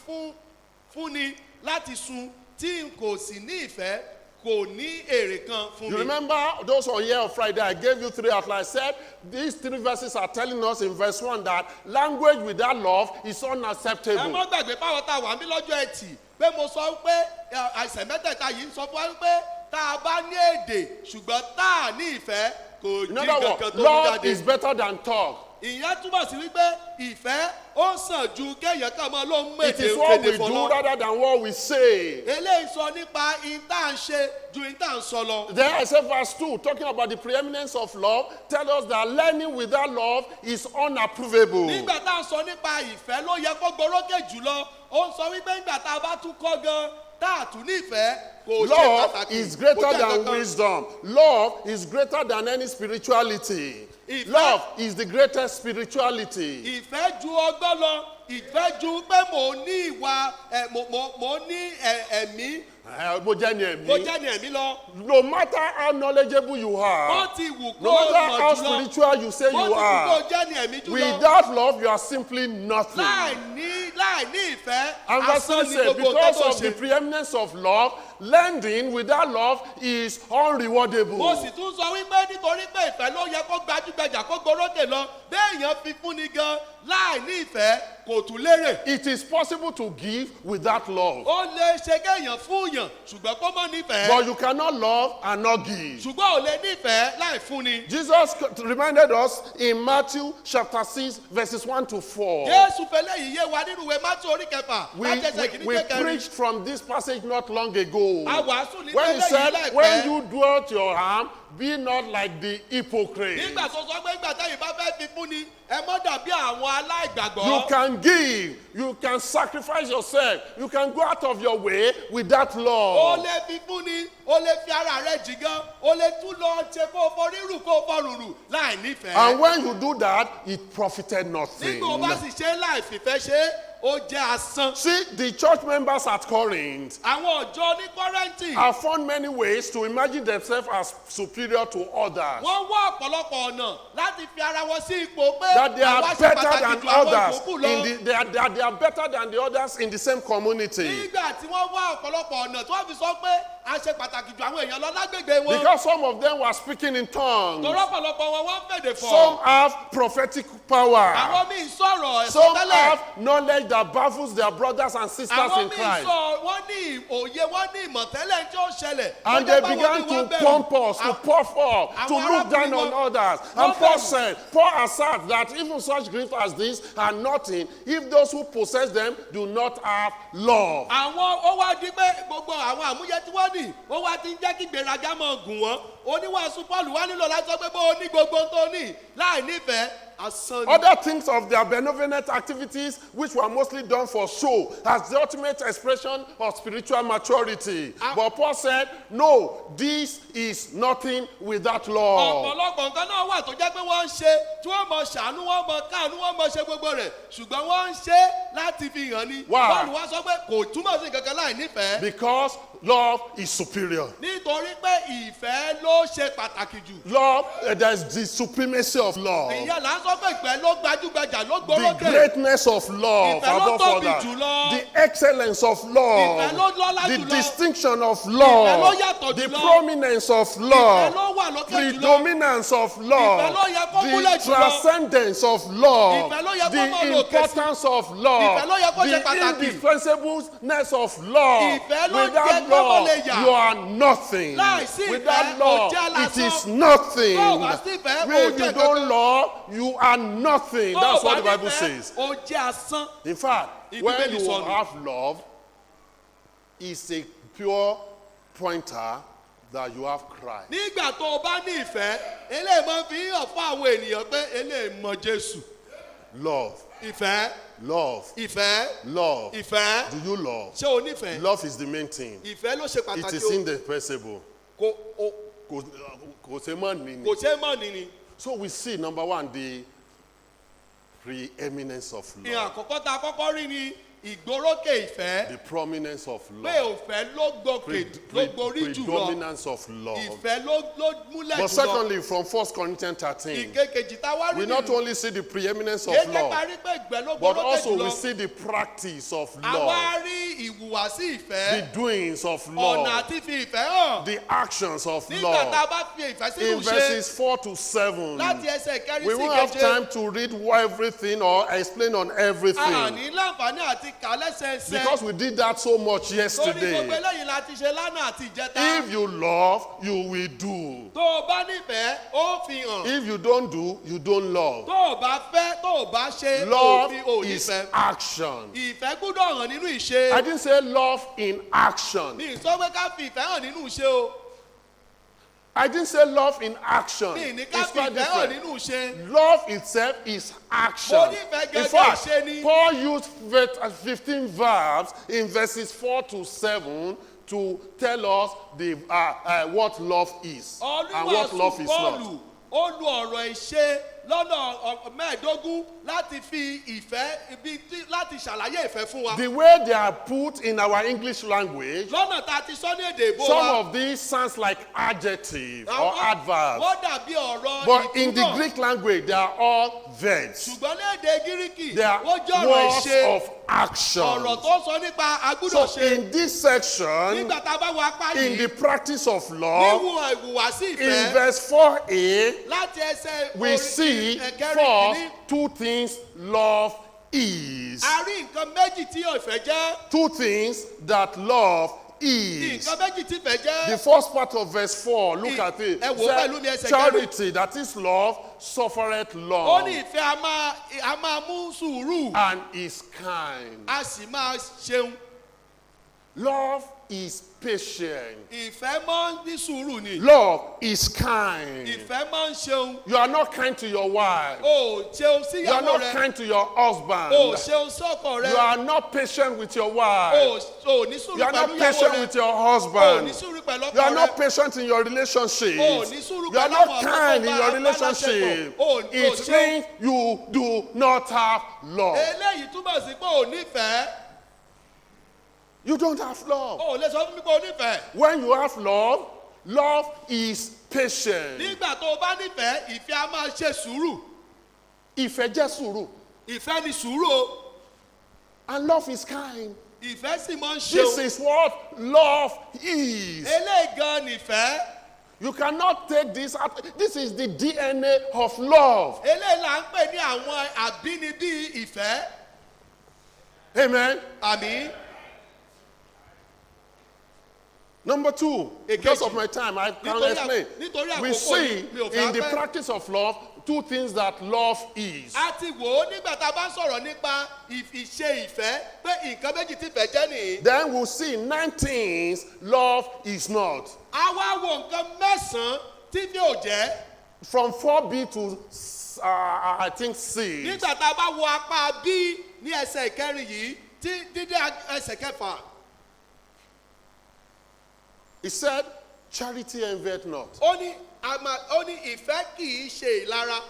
S3: fúnni láti sun, tí n kò sì ní ìfẹ́, kò ní èrè kan fún
S1: You
S3: mi.
S1: remember those on here on Friday, I gave you three outlines. I said these three verses are telling us in verse 1 that language without love is
S3: Ẹ
S1: unacceptable.
S3: mọ́ gbàgbé báwọn tá a wà mí lọ́jọ́ Ẹtì pé mo sọ pé àìsàn mẹ́tẹ̀ẹ̀ta yìí ń sọ fún wa pé tá a bá ní èdè ṣùgbọ́n tá a ní ìfẹ́, kò
S1: In
S3: dín
S1: other
S3: kankan
S1: words,
S3: tó mú
S1: love
S3: jáde.
S1: is better than talk.
S3: Ìyẹn túmọ̀ sí wípé ìfẹ́ ó sàn ju kéèyàn kàn mọ́ ló ń mú
S1: It
S3: èdè
S1: is what
S3: èdè
S1: we
S3: fọ̀
S1: do
S3: lọ.
S1: rather than what we say.
S3: Eléyìí sọ nípa ìta ń ṣe ju ìta ń sọ lọ.
S1: Then I said verse 2, talking about the preeminence of love, tell us that learning without love is unapprovable.
S3: Nígbà tá à ń sọ nípa ìfẹ́ ló yẹ kó gborókè jùlọ, ó ń sọ wípé nígbà tá a bá tún kọ́ gan tá a tún nífẹ̀ẹ́, kò ṣe
S1: Love
S3: pàtàkì,
S1: is
S3: kò
S1: greater
S3: jẹ́
S1: than
S3: kankan.
S1: wisdom. Love is greater than any spirituality. Love is the greatest spirituality.
S3: Ìfẹ́ ju ọgbọ́n lọ, ìfẹ́ ju pé mò ń ní ìwà ẹ mò ń ní ẹ̀mí.
S1: Mo jẹ́ ni
S3: Mo
S1: ẹ̀mí.
S3: jẹ́ ní ẹ̀mí lọ.
S1: No matter how knowledgeable you are,
S3: Bó ti wù kó
S1: no matter
S3: mọ̀
S1: how
S3: jùlọ,
S1: spiritual you say
S3: bó
S1: you
S3: ti wù kó
S1: are,
S3: jẹ́ ní ẹ̀mí jùlọ,
S1: without love you are simply nothing.
S3: láì ní ìfẹ́,
S1: And verse
S3: asán
S1: 3
S3: ni
S1: says,
S3: gbogbo nǹkan
S1: because
S3: tó
S1: of the
S3: ṣe.
S1: preeminence of love, lending without love is unrewardable.
S3: Mo sì tún sọ wípé nítorí pé ìfẹ́ ló yẹ kó gbajúgbajà, kó gborókè lọ, béèyàn fi fúnni gan láì ní ìfẹ́, kò tún lérè.
S1: It is possible to give without love,
S3: Ó lè ṣe kéèyàn fúnyàn ṣùgbọ́n kó mọ́ nífẹ̀ẹ́.
S1: but you cannot love and not give.
S3: Ṣùgbọ́n ò lè nífẹ̀ẹ́ láì fúnni.
S1: Jesus reminded us in Matthew chapter 6, verses 1 to 4.
S3: Jésù fẹlẹ́ yìí yé wa nínú ìwé Mátí orí 6
S1: We,
S3: láti ẹsẹ̀
S1: we,
S3: kìíní
S1: we
S3: dé kẹrin.
S1: preached from this passage not long ago.
S3: A wàásù ní
S1: When he
S3: tẹ́lẹ̀ yìí
S1: said,
S3: láìpẹ́.
S1: "When you dwell your arm, be not like the hypocrites."
S3: Nígbà tó sọ pé nígbà táyì bá fẹ́ fi fúnni, ẹ mọ́ dàbí àwọn aláìgbàgbọ́.
S1: You can give, you can sacrifice yourself, you can go out of your way without
S3: O
S1: love.
S3: lè fi fúnni, o lè fi ara rẹ jì gan, o lè tún lọ ṣe kó o fọ rírù kó o fọ rùrù láì nífẹ̀ẹ́.
S1: And when you do that, it profited nothing.
S3: Nígbà o bá sì ṣe láì fìfẹ́ ṣe, ó jẹ́ asán.
S1: See, the church members at Corinth
S3: Àwọn ọ̀jọ́ ní Kọ́rẹ́ǹtì
S1: have found many ways to imagine themselves as superior to others.
S3: wọ́n wá ọ̀pọ̀lọpọ̀ ọ̀nà láti fi ara wọn sí ipò pé
S1: That they are
S3: àwa ṣe
S1: better
S3: pàtàkì
S1: than
S3: ju àwọn
S1: others.
S3: ìyókù lọ.
S1: In the, they, are, they, are, they are better than the others in the same community.
S3: Nígbà tí wọ́n wá ọ̀pọ̀lọpọ̀ ọ̀nà tí wọ́n fi sọ pé a ṣe pàtàkì ju àwọn èèyàn lọ lágbègbè wọn.
S1: Because some of them were speaking in tongues.
S3: Torí ọ̀pọ̀lọpọ̀ wọn wọ́n ń fèdè fọ̀.
S1: Some have prophetic power.
S3: Àwọn míì sọ̀rọ̀
S1: Some
S3: ẹ̀sọ́ tẹ́lẹ̀.
S1: have knowledge that baffles their brothers and sisters
S3: Àwọn
S1: in
S3: míì
S1: Christ.
S3: sọ wọ́n ní òye, wọ́n ní ìmọ̀tẹ́lẹ̀ tí ó ṣẹlẹ̀.
S1: And
S3: Tó
S1: they
S3: jẹ́ pé àwọn
S1: began
S3: míì wọ́n
S1: to
S3: bẹ̀rù.
S1: pump us, to puff up, to
S3: Àwọn
S1: look down
S3: arákùnrin
S1: on
S3: wọn-
S1: others. And
S3: wọ́n
S1: Paul
S3: bẹ̀rù.
S1: said, Paul asserts that even such grief as this are nothing if those who possess them do not have love.
S3: Àwọn ó wá di pé gbogbo àwọn àmúyẹ tí wọ́n ní ó wá ti ń jẹ́ kí gbéraga máa gùn wọ́n. Oníwàásù Paul wá nílò láti sọ pé bó o ní gbogbo ohun tó ní láì nífẹ̀ẹ́, asán ni.
S1: Other things of their benevolent activities, which were mostly done for show, as the ultimate expression of spiritual maturity. But Paul said, no, this is nothing without love.
S3: Ọ̀pọ̀lọpọ̀ nǹkan náà wà tó jẹ́ pé wọ́n ń ṣe tí wọ́n mọ ṣàánú, wọ́n mọ káàánú, wọ́n mọ ṣe gbogbo rẹ̀, ṣùgbọ́n wọ́n ń ṣe láti fi hàn ni.
S1: Why?
S3: Paul wá sọ pé kò túmọ̀ sí kankan láì nífẹ̀ẹ́.
S1: Because love is superior.
S3: Nítorí pé ìfẹ́ ló ṣe pàtàkì jù.
S1: Love, there's the supremacy of love.
S3: Ìyẹn là ń sọ pé ìfẹ́ ló gbajúgbajà, ló
S1: The
S3: gbórókè.
S1: greatness of love
S3: Ìfẹ́ ló
S1: above
S3: tóbi
S1: others.
S3: jùlọ.
S1: The excellence of love.
S3: Ìfẹ́ ló lọ́lá
S1: The
S3: jùlọ.
S1: distinction of
S3: Ìfẹ́ ló
S1: love.
S3: yàtọ̀
S1: The
S3: jùlọ.
S1: prominence of love.
S3: Ìfẹ́ ló wà lókè jùlọ.
S1: Predominance of love.
S3: Ìfẹ́ ló yẹ kó
S1: The
S3: múlẹ̀ jùlọ.
S1: transcendence of love.
S3: Ìfẹ́ ló yẹ kó
S1: The
S3: máa lò òkè sí.
S1: importance of love.
S3: Ìfẹ́ ló yẹ kó ṣe
S1: The
S3: pàtàkì.
S1: indispensableness of love.
S3: Ìfẹ́ ló
S1: Without
S3: jẹ́ kó mọ̀
S1: love,
S3: lè yà.
S1: you are nothing.
S3: Láìsí ìfẹ́,
S1: Without
S3: ó
S1: love,
S3: jẹ́
S1: it
S3: lásán.
S1: is nothing.
S3: Tó o bá sí ìfẹ́, ó
S1: When
S3: jẹ́
S1: you don't
S3: kankan.
S1: love, you are nothing.
S3: Tó o
S1: That's
S3: bá
S1: what the Bible
S3: nífẹ̀ẹ́,
S1: says.
S3: ó jẹ́ asán.
S1: In fact,
S3: Ibi
S1: when
S3: Bíbélì
S1: you
S3: sọ nù.
S1: have love, it's a pure pointer that you have Christ.
S3: Nígbà tó o bá ní ìfẹ́, eléyìí máa ń fi hàn fún àwọn ènìyàn pé eléyìí mọ Jésù.
S1: Love,
S3: Ìfẹ́,
S1: love,
S3: ìfẹ́,
S1: love.
S3: ìfẹ́.
S1: Do you love?
S3: Ṣé o nífẹ̀ẹ́?
S1: Love is the main thing.
S3: Ìfẹ́ ló ṣe
S1: It
S3: pàtàkì
S1: is
S3: o.
S1: indispensable.
S3: Kò o-
S1: Kò ṣe mọ́ ní ni.
S3: Kò ṣe é mọ̀ ní ni.
S1: So we see, number one, the preeminence of
S3: Ìhàn
S1: love,
S3: àkọ́kọ́ tá a kọ́kọ́ rí ni ìgbórókè ìfẹ́.
S1: the prominence of
S3: Pé
S1: love,
S3: òfẹ́ ló gòkè, ló gborí jùlọ.
S1: predominance of love.
S3: Ìfẹ́ ló múlẹ̀
S1: But
S3: jùlọ.
S1: secondly, from 1 Corinthians 13,
S3: Ìkejì tá a wá rí
S1: we not
S3: nìyí.
S1: only see the preeminence of
S3: Kéde
S1: love,
S3: parí pé ìgbẹ́ ló
S1: but
S3: gbórókè
S1: also we
S3: jùlọ.
S1: see the practice of
S3: Àwa
S1: love,
S3: rí ìhùwàsí ìfẹ́.
S1: the doings of
S3: Ọ̀nà
S1: love,
S3: àti fi ìfẹ́ hàn.
S1: the actions of
S3: Nígbà tá a
S1: love.
S3: bá fi ìfẹ́ sínú
S1: In
S3: ṣe
S1: verses 4 to 7,
S3: láti ẹsẹ̀ kẹrin
S1: we
S3: sí
S1: won't have
S3: keje.
S1: time to read everything or explain on
S3: A
S1: everything
S3: ní láǹfààní àti kà lẹ́sẹẹsẹ.
S1: because we did that so much
S3: Torí gbogbo
S1: yesterday.
S3: eléyìí la ti ṣe lánàá àti ìjẹta.
S1: If you love, you will do.
S3: Tó o bá nífẹ̀ẹ́, ó fi hàn.
S1: If you don't do, you don't love.
S3: Tó o bá fẹ́, tó o bá ṣe,
S1: Love
S3: òfin ò
S1: is
S3: nífẹ̀ẹ́.
S1: action.
S3: Ìfẹ́ gbúdọ̀ hàn nínú ìṣe.
S1: I didn't say love in action.
S3: Mi ì sọ pé ká fi ìfẹ́ hàn nínú ìṣe o.
S1: I didn't say love in action.
S3: Mi ì ní ká
S1: It's
S3: fi
S1: quite
S3: ìfẹ́ hàn
S1: different.
S3: nínú ìṣe.
S1: Love itself is action.
S3: Mo nífẹ̀ẹ́
S1: In
S3: gẹ́gẹ́
S1: fact,
S3: ìṣe ni.
S1: Paul used 15 verbs in verses 4 to 7 to tell us what love is and what
S3: Olúwàásù
S1: love is not.
S3: Pọ́ọ̀lù ó lu ọ̀rọ̀ ìṣe lọ́nà 15 láti fi ìfẹ́ ibi láti ṣàlàyé ìfẹ́ fún wa.
S1: The way they are put in our English language,
S3: Lọ́nà tá a ti sọ ní èdè ìbò
S1: some
S3: wa.
S1: of these sounds like adjective or adverbs.
S3: Wọ́n dàbí ọ̀rọ̀
S1: But in the
S3: ìtumọ̀.
S1: Greek language, they are all verbs.
S3: Ṣùgbọ́n ní èdè Gíríkì,
S1: They are
S3: wọ́n jẹ́ ọ̀rọ̀
S1: words
S3: ìṣe.
S1: of action.
S3: Ọ̀rọ̀ tó sọ nípa agbúdọ̀
S1: So
S3: ṣe.
S1: in this section,
S3: Nígbà tá a bá wo apá
S1: in
S3: yìí,
S1: the practice of love,
S3: níwọ̀n ìhùwàsí
S1: in
S3: ìfẹ́
S1: verse 4a,
S3: láti ẹsẹ̀
S1: we
S3: orí
S1: see
S3: ẹ̀kẹrin
S1: first
S3: kìíní,
S1: two things love is.
S3: a rí nǹkan méjì tí ìfẹ́ jẹ́.
S1: Two things that love is.
S3: Nǹkan méjì tí ìfẹ́ jẹ́.
S1: The first part of verse 4, look at it.
S3: Ẹ wò ó
S1: Said,
S3: pẹ̀lú mi, ẹsẹ̀ kẹrin.
S1: Charity, that is love, suffereth
S3: Ó ní
S1: long
S3: ìfẹ́ a máa mú sùúrù,
S1: and is kind.
S3: a sì máa ṣeun.
S1: Love is patient.
S3: Ìfẹ́ máa ń ní sùúrù ni.
S1: Love is kind.
S3: Ìfẹ́ máa ń ṣeun.
S1: You are not kind to your wife.
S3: O ò ṣeun
S1: You are
S3: síyàwó
S1: not
S3: rẹ.
S1: kind to your husband.
S3: O ò ṣeun sọ́kọ rẹ.
S1: You are not patient with your
S3: O
S1: wife.
S3: ò ní sùúrù
S1: You are not
S3: pẹ̀lú ìyàwó
S1: patient
S3: rẹ.
S1: with your
S3: O ò ní
S1: husband.
S3: sùúrù pẹ̀lú
S1: You are
S3: ọkọ
S1: not
S3: rẹ.
S1: patient in your relationship.
S3: O ò ní sùúrù
S1: You are
S3: pẹ̀lú
S1: not
S3: àwọn
S1: kind in
S3: ọ̀rẹ́
S1: your
S3: tó bá
S1: relationship.
S3: aláṣepọ̀. O ò
S1: It
S3: ṣeun.
S1: means you do not have love.
S3: Eléyìí túmọ̀ sí pé o ò nífẹ̀ẹ́.
S1: You don't have love.
S3: O ò lè sọ fún mi pé o nífẹ̀ẹ́.
S1: When you have love, love is patient.
S3: Nígbà tó o bá nífẹ̀ẹ́, ìfẹ́ a máa ṣe sùúrù.
S1: Ìfẹ́ jẹ́ sùúrù.
S3: Ìfẹ́ ni sùúrù o.
S1: And love is kind.
S3: Ìfẹ́ sì máa ń
S1: This
S3: ṣeun.
S1: is what love is.
S3: Eléyìí gan nìfẹ́.
S1: You cannot take this out. This is the DNA of love.
S3: Eléyìí là ń pè ní àwọn àbínibí ìfẹ́.
S1: Amen.
S3: Àmì.
S1: Number two, because of my time, I can't explain.
S3: Nítorí
S1: We
S3: àkókò
S1: see
S3: mi ò fẹ́
S1: in the
S3: pẹ́.
S1: practice of love two things that love is.
S3: A ti wò ó nígbà tá a bá ń sọ̀rọ̀ nípa ìṣe ìfẹ́ pé nǹkan méjì tí ìfẹ́ jẹ́ nìyí.
S1: Then we'll see nine things love is not.
S3: A wá wo nǹkan mẹ́sàn-án tí ìfẹ́ ò jẹ́.
S1: From 4b to I think 6,
S3: Nígbà tá a bá wo apá bí ní ẹsẹ̀ ìkẹrin yìí tí dídé ẹsẹ̀ kẹfà.
S1: He said, "Charity envieth not.
S3: Ó ní ó ní ìfẹ́ kì í ṣe ìlara.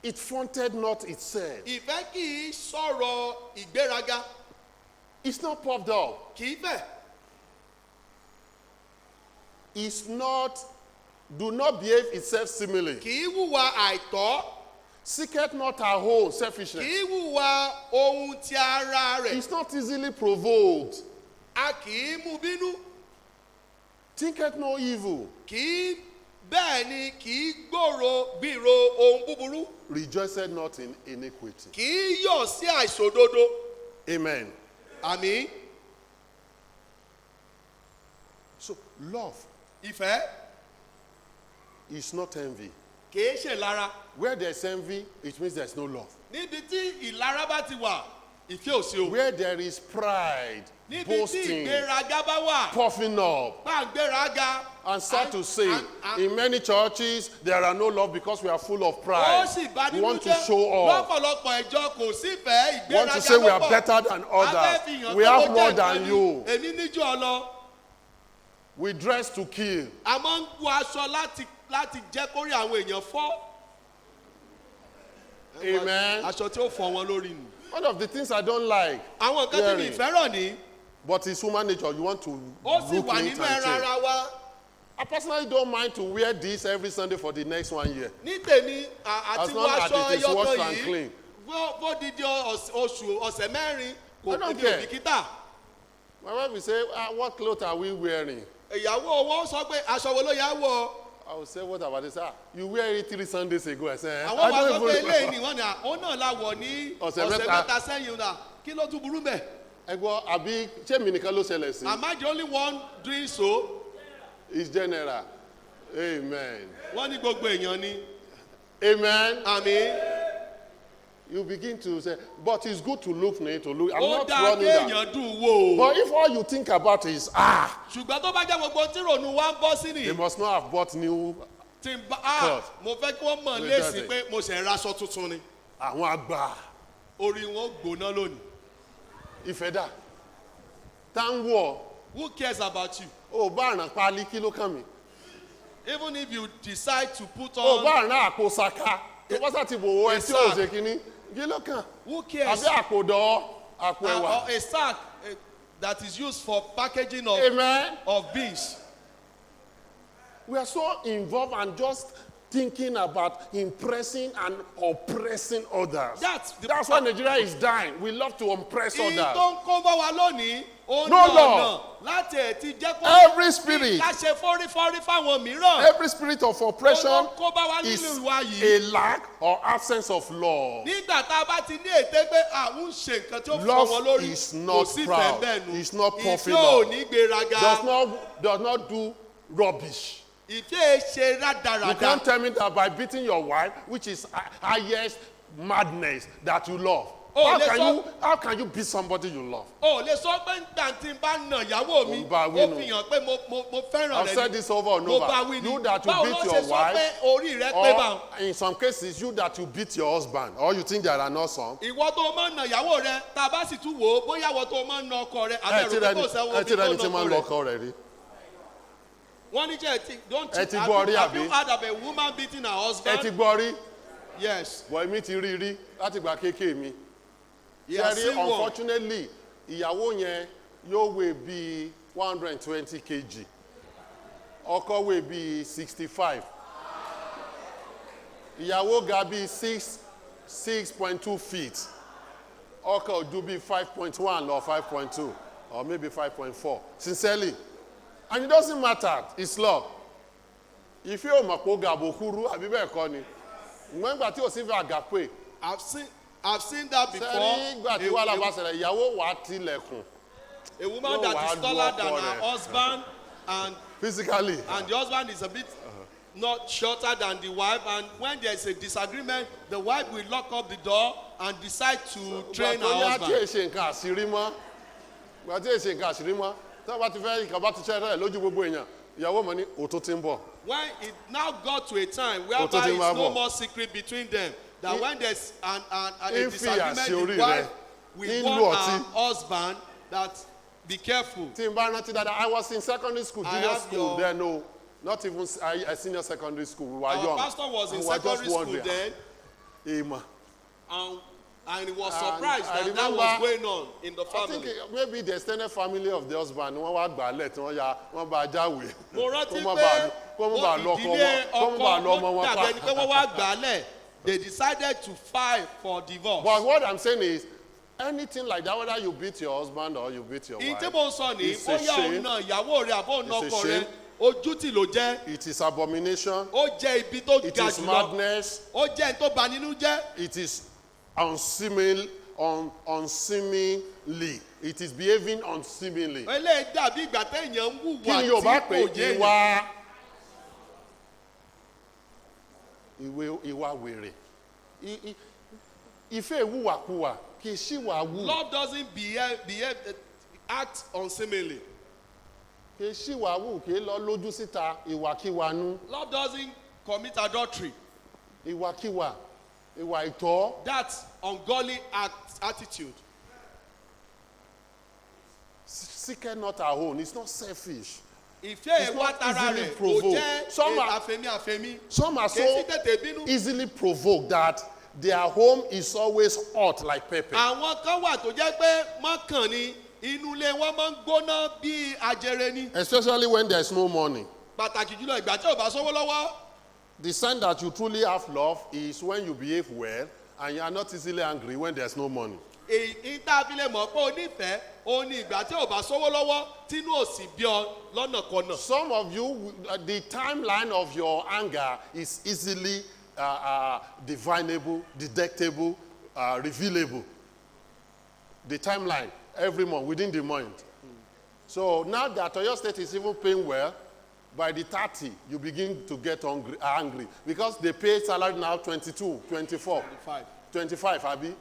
S1: It flaunted not itself.
S3: Ìfẹ́ kì í sọ̀rọ̀ ìgbéraga.
S1: It's not puffed up.
S3: Kì í fẹ̀.
S1: It's not, do not behave itself similarly.
S3: Kì í hùwà àìtọ́.
S1: Seeketh not her own
S3: Kì
S1: selfishness.
S3: í hùwà ohun ti ara rẹ̀.
S1: It's not easily provoked.
S3: A kì í mú bínú.
S1: Thinketh no evil.
S3: Kì í bẹ́ẹ̀ ni kì í gbòòrò gbìrò ohun búburú.
S1: Rejoiceth not in iniquity."
S3: Kì í yọ̀ sí àìṣòdodo.
S1: Amen.
S3: Àmín.
S1: So, love
S3: Ìfẹ́
S1: is not envy.
S3: kì í ṣe ìlara.
S1: Where there's envy, it means there's no love.
S3: Níbi tí ìlara bá ti wà, ìfẹ́ ò sí o.
S1: Where there is pride,
S3: Níbi tí
S1: boasting,
S3: ìgbéraga bá wà,
S1: puffing up,
S3: bá ń gbéraga.
S1: and start to say,
S3: And
S1: in many churches, there are no love because we are full of
S3: ó
S1: pride.
S3: sì bá
S1: We
S3: nínú
S1: want to
S3: jẹ́
S1: show off.
S3: lọ́pọ̀lọpọ̀ ìjọ kò sí ìfẹ́
S1: We want
S3: ìgbéraga
S1: to say we are
S3: ló pọ̀.
S1: better than
S3: A fẹ́
S1: others.
S3: fi hàn
S1: We
S3: pé
S1: have
S3: mo jẹ́
S1: more
S3: nǹkan
S1: than
S3: ni.
S1: you.
S3: Èmi níjọ́ ọ lọ.
S1: We dress to kill.
S3: A máa ń wọ aṣọ láti jẹ́ kórí àwọn èèyàn fọ́.
S1: Amen.
S3: Aṣọ tí ó fọ́ wọn lórí nù.
S1: One of the things I don't like,
S3: Àwọn nǹkan tí mi
S1: Hearing.
S3: fẹ́ràn ní,
S1: but it's human nature. You want to
S3: ó sì
S1: look
S3: wà
S1: neat
S3: nínú ẹran
S1: and change.
S3: ara wa.
S1: I personally don't mind to wear this every Sunday for the next one year.
S3: Ní tèmi, àti
S1: As long
S3: wọ
S1: as
S3: aṣọ
S1: it is
S3: ẹyọ
S1: washed
S3: kan
S1: and
S3: yìí
S1: clean.
S3: fódìdí oṣù ọ̀sẹ̀ mẹ́rin kò
S1: I don't
S3: ní
S1: care.
S3: òbíkítà.
S1: My wife will say, "Ah, what clothes are we wearing?"
S3: Ìyàwó wọn sọ pé aṣọ wo ló yà á wọ̀?
S1: I will say, "What about this?" "Ah, you wear it 3 Sundays ago." I say, "Eh,
S3: Àwọn
S1: I
S3: wa
S1: don't
S3: sọ pé
S1: even
S3: eléyìí ni wọ́n ní àwọn náà la wọ̀ ní
S1: Ọ̀sẹ̀
S3: ọ̀sẹ̀
S1: mẹ́ta.
S3: mẹ́ta sẹ́yìn náà. Kí ló tún burú mẹ́?
S1: Ẹ gbọ́, àbí ṣé mi nìkan ló ṣẹlẹ̀ sí?
S3: Am I the only one doing so?
S1: It's general. Amen.
S3: Wọ́n ní gbogbo èèyàn ni.
S1: Amen.
S3: Àmín.
S1: You begin to say, but it's good to look neat, to look. I'm
S3: Ó
S1: not
S3: dáa
S1: running that.
S3: kéèyàn dùn wò ó.
S1: But if all you think about is, ah,
S3: Ṣùgbọ́n tó bá jẹ́ gbogbo ohun tí rònú wa ń bọ́ sí
S1: they
S3: nìyí.
S1: must not have bought new
S3: Tí n bá ah
S1: Cloth.
S3: mo fẹ́ kí wọ́n mọ̀
S1: Wait,
S3: léèsì
S1: daddy.
S3: pé mo ṣẹ̀ ra aṣọ tuntun ni.
S1: Àwọn àgbà.
S3: Orí wọn ó gbóná lónìí.
S1: Ìfẹ́ dà. Tá ń wọ̀,
S3: Who cares about you?
S1: ò bá ràn pálí kí ló kàn mí?
S3: Even if you decide to put
S1: Ò
S3: on
S1: bá ràn àpò saka. Tó bá sá ti bò wọ ẹ tí ò ṣe kínní, kí ló kàn?
S3: Who cares?
S1: Àbí àpò dọ̀, àpò ẹ̀wà.
S3: Or a sack that is used for packaging of,
S1: Amen.
S3: of beans.
S1: We are so involved and just thinking about impressing and oppressing others. That's why Nigeria is dying. We love to oppress
S3: Ìyí
S1: others.
S3: tó ń kó bá wa lónìí, ó
S1: No
S3: ní ọ̀nà
S1: law.
S3: láti ẹ̀ ti jẹ́ kó
S1: Every spirit,
S3: ká ṣe fọ́rífọ́rí fáwọn mìíràn.
S1: every spirit of oppression
S3: Ó ló ń kó bá wa
S1: is
S3: nínú ìwà yìí.
S1: a lack or absence of love.
S3: Nígbà tá a bá ti ní ète pé àwọn ń ṣe nǹkan tí ó fọ́
S1: Love
S3: wọn lórí,
S1: is
S3: kò
S1: not
S3: sí ìfẹ́
S1: proud.
S3: bẹ́ẹ̀ nu.
S1: It's not puffing
S3: Ìfẹ́ ò
S1: up.
S3: ní gbéraga.
S1: Does not do rubbish.
S3: Ìfẹ́ ṣe
S1: You
S3: rádaràda.
S1: can't tell me that by beating your wife, which is highest madness, that you love.
S3: Oh,
S1: How
S3: let's
S1: can
S3: all-
S1: you how can you beat somebody you love?
S3: O ò lè sọ pé nígbà tí n bá nà ìyàwó mi,
S1: Mo bá wí
S3: ó
S1: nu.
S3: fi hàn pé mo fẹ́ràn
S1: I've
S3: rẹ
S1: said
S3: ni.
S1: this over and
S3: Mo
S1: over.
S3: bá wí ni.
S1: You that you
S3: Báwo
S1: beat
S3: ló
S1: your
S3: ṣe sọ
S1: wife,
S3: pé orí rẹ pé báwọn?
S1: or in some cases, you that you beat your husband, or you think there are not some.
S3: Ìwọ tó o máa ń na ìyàwó rẹ, tá a bá sì tún wò ó, bóyá ìwọ tó o máa ń na ọkọ rẹ,
S1: Ẹ
S3: àbẹ̀rù
S1: ti
S3: pé
S1: rẹni
S3: kò sẹ́wọ́n
S1: ẹ ti
S3: omi tó
S1: rẹni
S3: ń
S1: tí
S3: na
S1: máa
S3: ọkọ
S1: ń lọ
S3: rẹ.
S1: ọkọ rẹ̀ rí.
S3: Wọ́n ní jẹ́ ti don't
S1: Ẹ ti
S3: have
S1: gbọ́
S3: you
S1: rí
S3: have you
S1: àbí?
S3: heard of a woman beating her
S1: Ẹ
S3: husband?
S1: ti gbọ́ rí,
S3: Yes.
S1: bọ̀ èmi ti rí rí láti ìgbà kéèké mi.
S3: He has
S1: Ṣé rí,
S3: seen one.
S1: unfortunately, ìyàwó yẹn yóò weigh bíi 120 kg. Ọkọ weigh bíi 65. Ìyàwó ga bíi 6 6.2 feet. Ọkọ ò ju bíi 5.1 lọ 5.2 or maybe 5.4. Sincerely. And it doesn't matter, it's love. Ìfẹ́ ò mọ̀ pé ó ga àbò kúrú àbí bẹ́ẹ̀ kọ́ ni. Ìgbọ́n ìgbà tí ò sí fẹ́ àgàpè.
S3: I've seen that before.
S1: Sẹ́rí ìgbà tí wàhálà bá ṣẹlẹ̀, ìyàwó wà á tilẹ̀kùn
S3: A woman
S1: yóò
S3: that
S1: wá
S3: is
S1: lu
S3: taller
S1: ọkọ
S3: than her
S1: rẹ̀.
S3: husband and
S1: Physically.
S3: and the husband is a bit not shorter than the wife, and when there is a disagreement, the wife will lock up the door and decide to train
S1: Ìgbà tó
S3: her
S1: yá tí
S3: husband.
S1: èsè nǹkan àṣírí mọ́, ìgbà tí èsè nǹkan àṣírí mọ́, tí wọ́n bá ti fẹ́ nǹkan bá ti ṣẹlẹ̀ lójú gbogbo èèyàn, ìyàwó mọ̀ ní òtún ti ń bọ̀.
S3: When it now got to a time
S1: Òtún
S3: whereby
S1: ti
S3: it's
S1: máa
S3: no
S1: bọ̀.
S3: more secret between them, That when there's an a
S1: ń fìyà
S3: disagreement,
S1: sí
S3: the
S1: orí
S3: wife
S1: rẹ̀,
S3: will
S1: ń
S3: warn
S1: lu
S3: her
S1: ọtí.
S3: husband that be careful.
S1: Tí n bá rántí dáadáa, I was in secondary school,
S3: I
S1: junior
S3: have
S1: school
S3: your-
S1: then o, not even senior secondary school, we were
S3: Our
S1: young.
S3: pastor was in
S1: And we were just
S3: secondary school
S1: wondering,
S3: then,
S1: Èèmọ̀.
S3: and he was
S1: And
S3: surprised
S1: I
S3: that that was
S1: remember-
S3: going on in the
S1: I think
S3: family.
S1: maybe the extended family of the husband wọ́n wá gbàálẹ̀ tí wọ́n ya wọ́n bá jáwèé.
S3: Mo rántí
S1: Kó má
S3: pé
S1: bàa- kó má bàa
S3: wọ́n
S1: lọ ọkọ
S3: ìdílé
S1: wọn, kó má bàa
S3: ọkọ
S1: lọ ọmọ
S3: wọ́n
S1: wọn
S3: dàbí ẹni
S1: pa.
S3: pé wọ́n wá gbàálẹ̀. They decided to file for divorce.
S1: But what I'm saying is, anything like that, whether you beat your husband or you beat your
S3: Ìyí
S1: wife,
S3: tí mo ń sọ ní
S1: it's a
S3: bóyá
S1: shame,
S3: ọ̀nà ìyàwó rẹ̀ àbọ̀ ọ̀nà
S1: It's a
S3: ọkọ rẹ̀
S1: shame.
S3: ojútì ló jẹ́.
S1: It is abomination,
S3: Ó jẹ́ ibi tó
S1: it
S3: ga
S1: is
S3: jùlọ.
S1: madness,
S3: Ó jẹ́ ẹni tó bà nínú jẹ́.
S1: it is unseemly, unseemly. It is behaving unseemly.
S3: Eléyìí dàbí ìgbà téèyàn ń
S1: Kí
S3: hùwà
S1: ni
S3: tí
S1: Yorùbá
S3: kò
S1: pè
S3: yé èèyàn.
S1: ìwà ìwé ìwà wèrè? Ìfẹ́ ìwúwàkuwà kì í ṣìwà wù.
S3: Love doesn't behave, act unseemly.
S1: Kì í ṣìwà wù, kì í lọ lójú síta ìwàkiwà nu.
S3: Love doesn't commit adultery.
S1: Ìwàkiwà, ìwà ìtọ́.
S3: That's ungodly attitude.
S1: Seek not our own. It's not selfish.
S3: Ìfẹ́
S1: It's
S3: ìwà
S1: not
S3: tara
S1: easily
S3: rẹ̀ kò
S1: provoked.
S3: jẹ́ àfẹ́mí àfẹ́mí.
S1: Some are
S3: Kì í sì
S1: so
S3: tètè bínú.
S1: easily provoked that their home is always hot like pepper.
S3: Àwọn kan wà tó jẹ́ pé mọ́kàn ni inú ilé wọn máa ń gbóná bíi ajere ni.
S1: Especially when there is no money.
S3: Pàtàkì jùlọ ìgbà tí ò bá sówó lọ́wọ́.
S1: The sign that you truly have love is when you behave well and you are not easily angry when there is no money.
S3: Èyí tá a fi lè mọ̀ pé o nífẹ̀ẹ́ òun ni ìgbà tí ò bá sówó lọ́wọ́ tínú ò sì bí ọ lọ́nàkọnà.
S1: Some of you, the timeline of your anger is easily divinable, detectable, revealable. The timeline, every month, within the month. So now that Oyo State is even paying well, by the 30, you begin to get angry because they pay salary now 22, 24.
S3: 25.
S1: 25, Abi.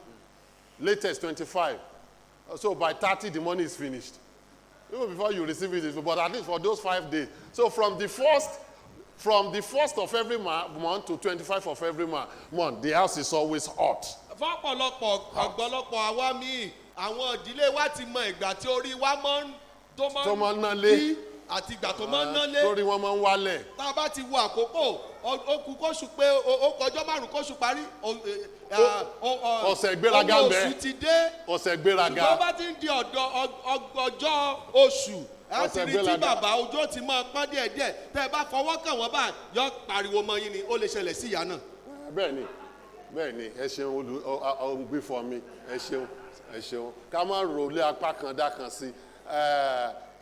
S1: Latest 25. So by 30, the money is finished. Even before you receive it, but at least for those 5 days. So from the first of every month to 25 of every month, the house is always hot.
S3: Fọ́pọ̀lọpọ̀ ọ̀pọ̀lọpọ̀ àwa míì àwọn ìdílé wa ti mọ ìgbà tí orí wa máa ń tó
S1: Tó máa ń ná lé.
S3: bí àti ìgbà tó máa ń ná lé.
S1: Lórí wọn máa ń wálẹ̀.
S3: Tá a bá ti wo àkókò ó kù kóṣù pé ó kọjọ́ márùn-ún kóṣù parí
S1: Ọ̀sẹ̀ ìgbéraga ń
S3: owó
S1: bẹ.
S3: oṣù ti dé.
S1: Ọ̀sẹ̀ ìgbéraga.
S3: Ṣùgbọ́n bá ti ń di ọ̀dọ̀ ọjọ́ oṣù ẹ ti
S1: Ọ̀sẹ̀
S3: rí tí
S1: ìgbéraga.
S3: bàbá ojú ó ti máa pọ́n díẹ̀díẹ̀ tẹ́ ẹ bá fọwọ́ kàn wọ́n bá yọ pariwo mọ́ yín ni ó lè ṣẹlẹ̀ sí ìyá náà.
S1: Bẹ́ẹ̀ni, bẹ́ẹ̀ni, ẹ ṣeun olú olùgbìfọ̀ mi, ẹ ṣeun, ẹ ṣeun. Ká má rò lé apá kan dá kan sí.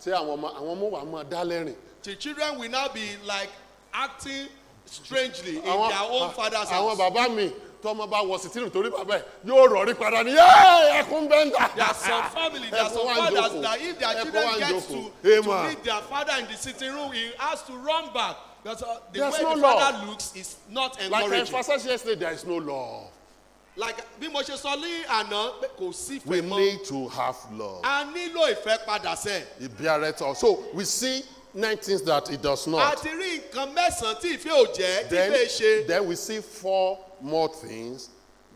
S1: Tí àwọn ọmọ wa máa dá lẹ́rìn.
S3: The children will now be like acting strangely in their own father's
S1: Àwọn
S3: house.
S1: bàbá mi tọmọ bá wọ sítírì torí bàbá ẹ yóò rọrí padà ní "Yéé, ẹkún bẹ́ńdà."
S3: There are some family, there are
S1: Ẹkún
S3: some
S1: wá ń
S3: fathers
S1: jókòó.
S3: that if their
S1: Ẹkún
S3: children
S1: wá ń
S3: get
S1: jókòó.
S3: to
S1: Amen.
S3: meet their father in the sitting room, he has to run back. Because the
S1: There's
S3: way
S1: no
S3: the
S1: love.
S3: father looks is not
S1: Like I
S3: encouraging.
S1: emphasized yesterday, there is no love.
S3: Like bí mo ṣe sọ ní àná pé kò sí
S1: We
S3: ìfẹ́ mọ́.
S1: need to have love.
S3: A nílò ìfẹ́ padà sẹ́.
S1: It beareth all. So we see 9 things that it does
S3: A
S1: not.
S3: ti rí nǹkan mẹ́sàn-án tí ìfẹ́ ò jẹ́, tí ìfẹ́ ṣe.
S1: Then we see 4 more things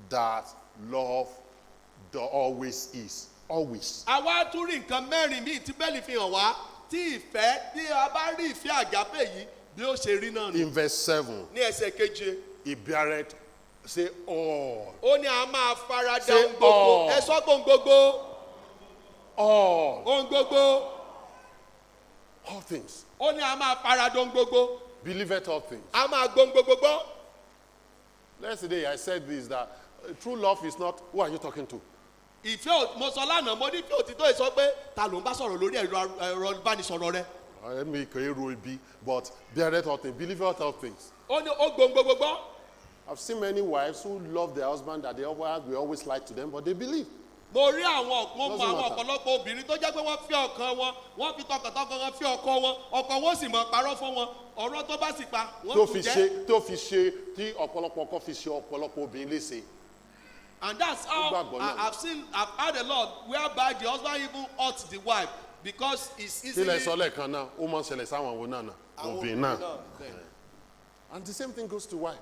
S1: that love always is. Always.
S3: A wá tún rí nǹkan mẹ́rin míì tí Bẹ́ẹ̀lì fi hàn wá tí ìfẹ́ tí a bá rí ìfẹ́ àgápè yìí bí ó ṣe rí náà nù.
S1: In verse 7,
S3: Ní ẹsẹ̀ keje.
S1: it beareth, say all.
S3: Ó ní a máa farada
S1: Say
S3: ohun gbogbo.
S1: all.
S3: Ẹ sọ pé ohun gbogbo.
S1: All.
S3: Ohun gbogbo.
S1: All things.
S3: Ó ní a máa farada ohun gbogbo.
S1: Believeth all things.
S3: A máa gbóhun gbogbo gbọ́.
S1: Yesterday I said this, that true love is not, who are you talking to?
S3: Ìfẹ́ mo sọ lánàá, mo ní ìfẹ́ òtítọ́ yìí sọ pé ta ló ń bá sọ̀rọ̀ lórí ẹ̀rọ ìbánisọ̀rọ̀ rẹ.
S1: Let me create but beareth all things, believeth all things.
S3: Ó ní ó gbóhun gbogbo gbọ́.
S1: I've seen many wives who love their husband that they always, we always lie to them, but they believe.
S3: Mo rí àwọn ọ̀pọ̀
S1: Doesn't
S3: àwọn
S1: matter.
S3: ọ̀pọ̀lọpọ̀ obìnrin tó jẹ́ pé wọ́n fi ọkàn wọn, wọ́n fi tọkàntọkàn wọn fi ọkọ wọn, ọkọ wọn sì mọ̀ parọ́ fún wọn, ọ̀rọ̀ tó bá sì pa, wọ́n
S1: Tó
S3: tún
S1: fi
S3: jẹ́.
S1: ṣe, tó fi ṣe, tí ọ̀pọ̀lọpọ̀ ọkọ fi ṣe ọ̀pọ̀lọpọ̀ obìnrin léṣe.
S3: And that's how
S1: Ó gbàgbọ́ náà.
S3: I've had a lot whereby the husband even hurt the wife because it's
S1: Kí
S3: easily.
S1: lẹ sọ lẹ́ẹ̀kan náà, ó máa ń ṣẹlẹ̀ sáwọn wo náà náà,
S3: Àwọn
S1: obìnrin náà.
S3: bẹ́ẹ̀.
S1: And the same thing goes to wife.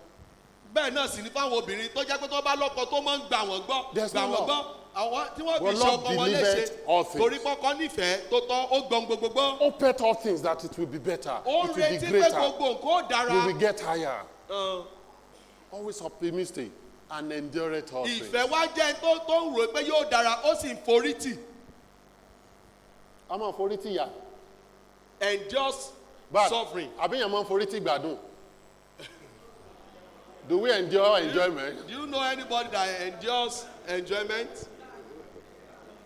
S3: Bẹ́ẹ̀ náà sì ni fáwọn obìnrin tó jẹ́ pé tó bá lọ́kọ tó máa ń gbà wọ́n gbọ́
S1: There's
S3: gbà
S1: no
S3: wọ́n
S1: love.
S3: gbọ́ àwọn tí wọ́n
S1: But
S3: fi ṣe
S1: love
S3: ọkọ wọn léṣe
S1: believeth all things.
S3: torí pọ́kọ́ nífẹ̀ẹ́ tó tọ́ ó gbọ́n gbogbo gbọ́.
S1: Hopeth all things that it will be better,
S3: Ó ń
S1: it will be
S3: retí pé
S1: greater,
S3: gbogbo nǹkan ó dára.
S1: we will get higher. Always optimistic and endureth all things.
S3: Ìfẹ́ wá jẹ́ tó ń rò pé yóò dára, ó sì ń forí tì.
S1: A máa forí tì yà.
S3: Endures
S1: But
S3: suffering.
S1: àbí èèyàn máa ń forí tì gbádùn. Do we endure enjoyment?
S3: Do you know anybody that endures enjoyment?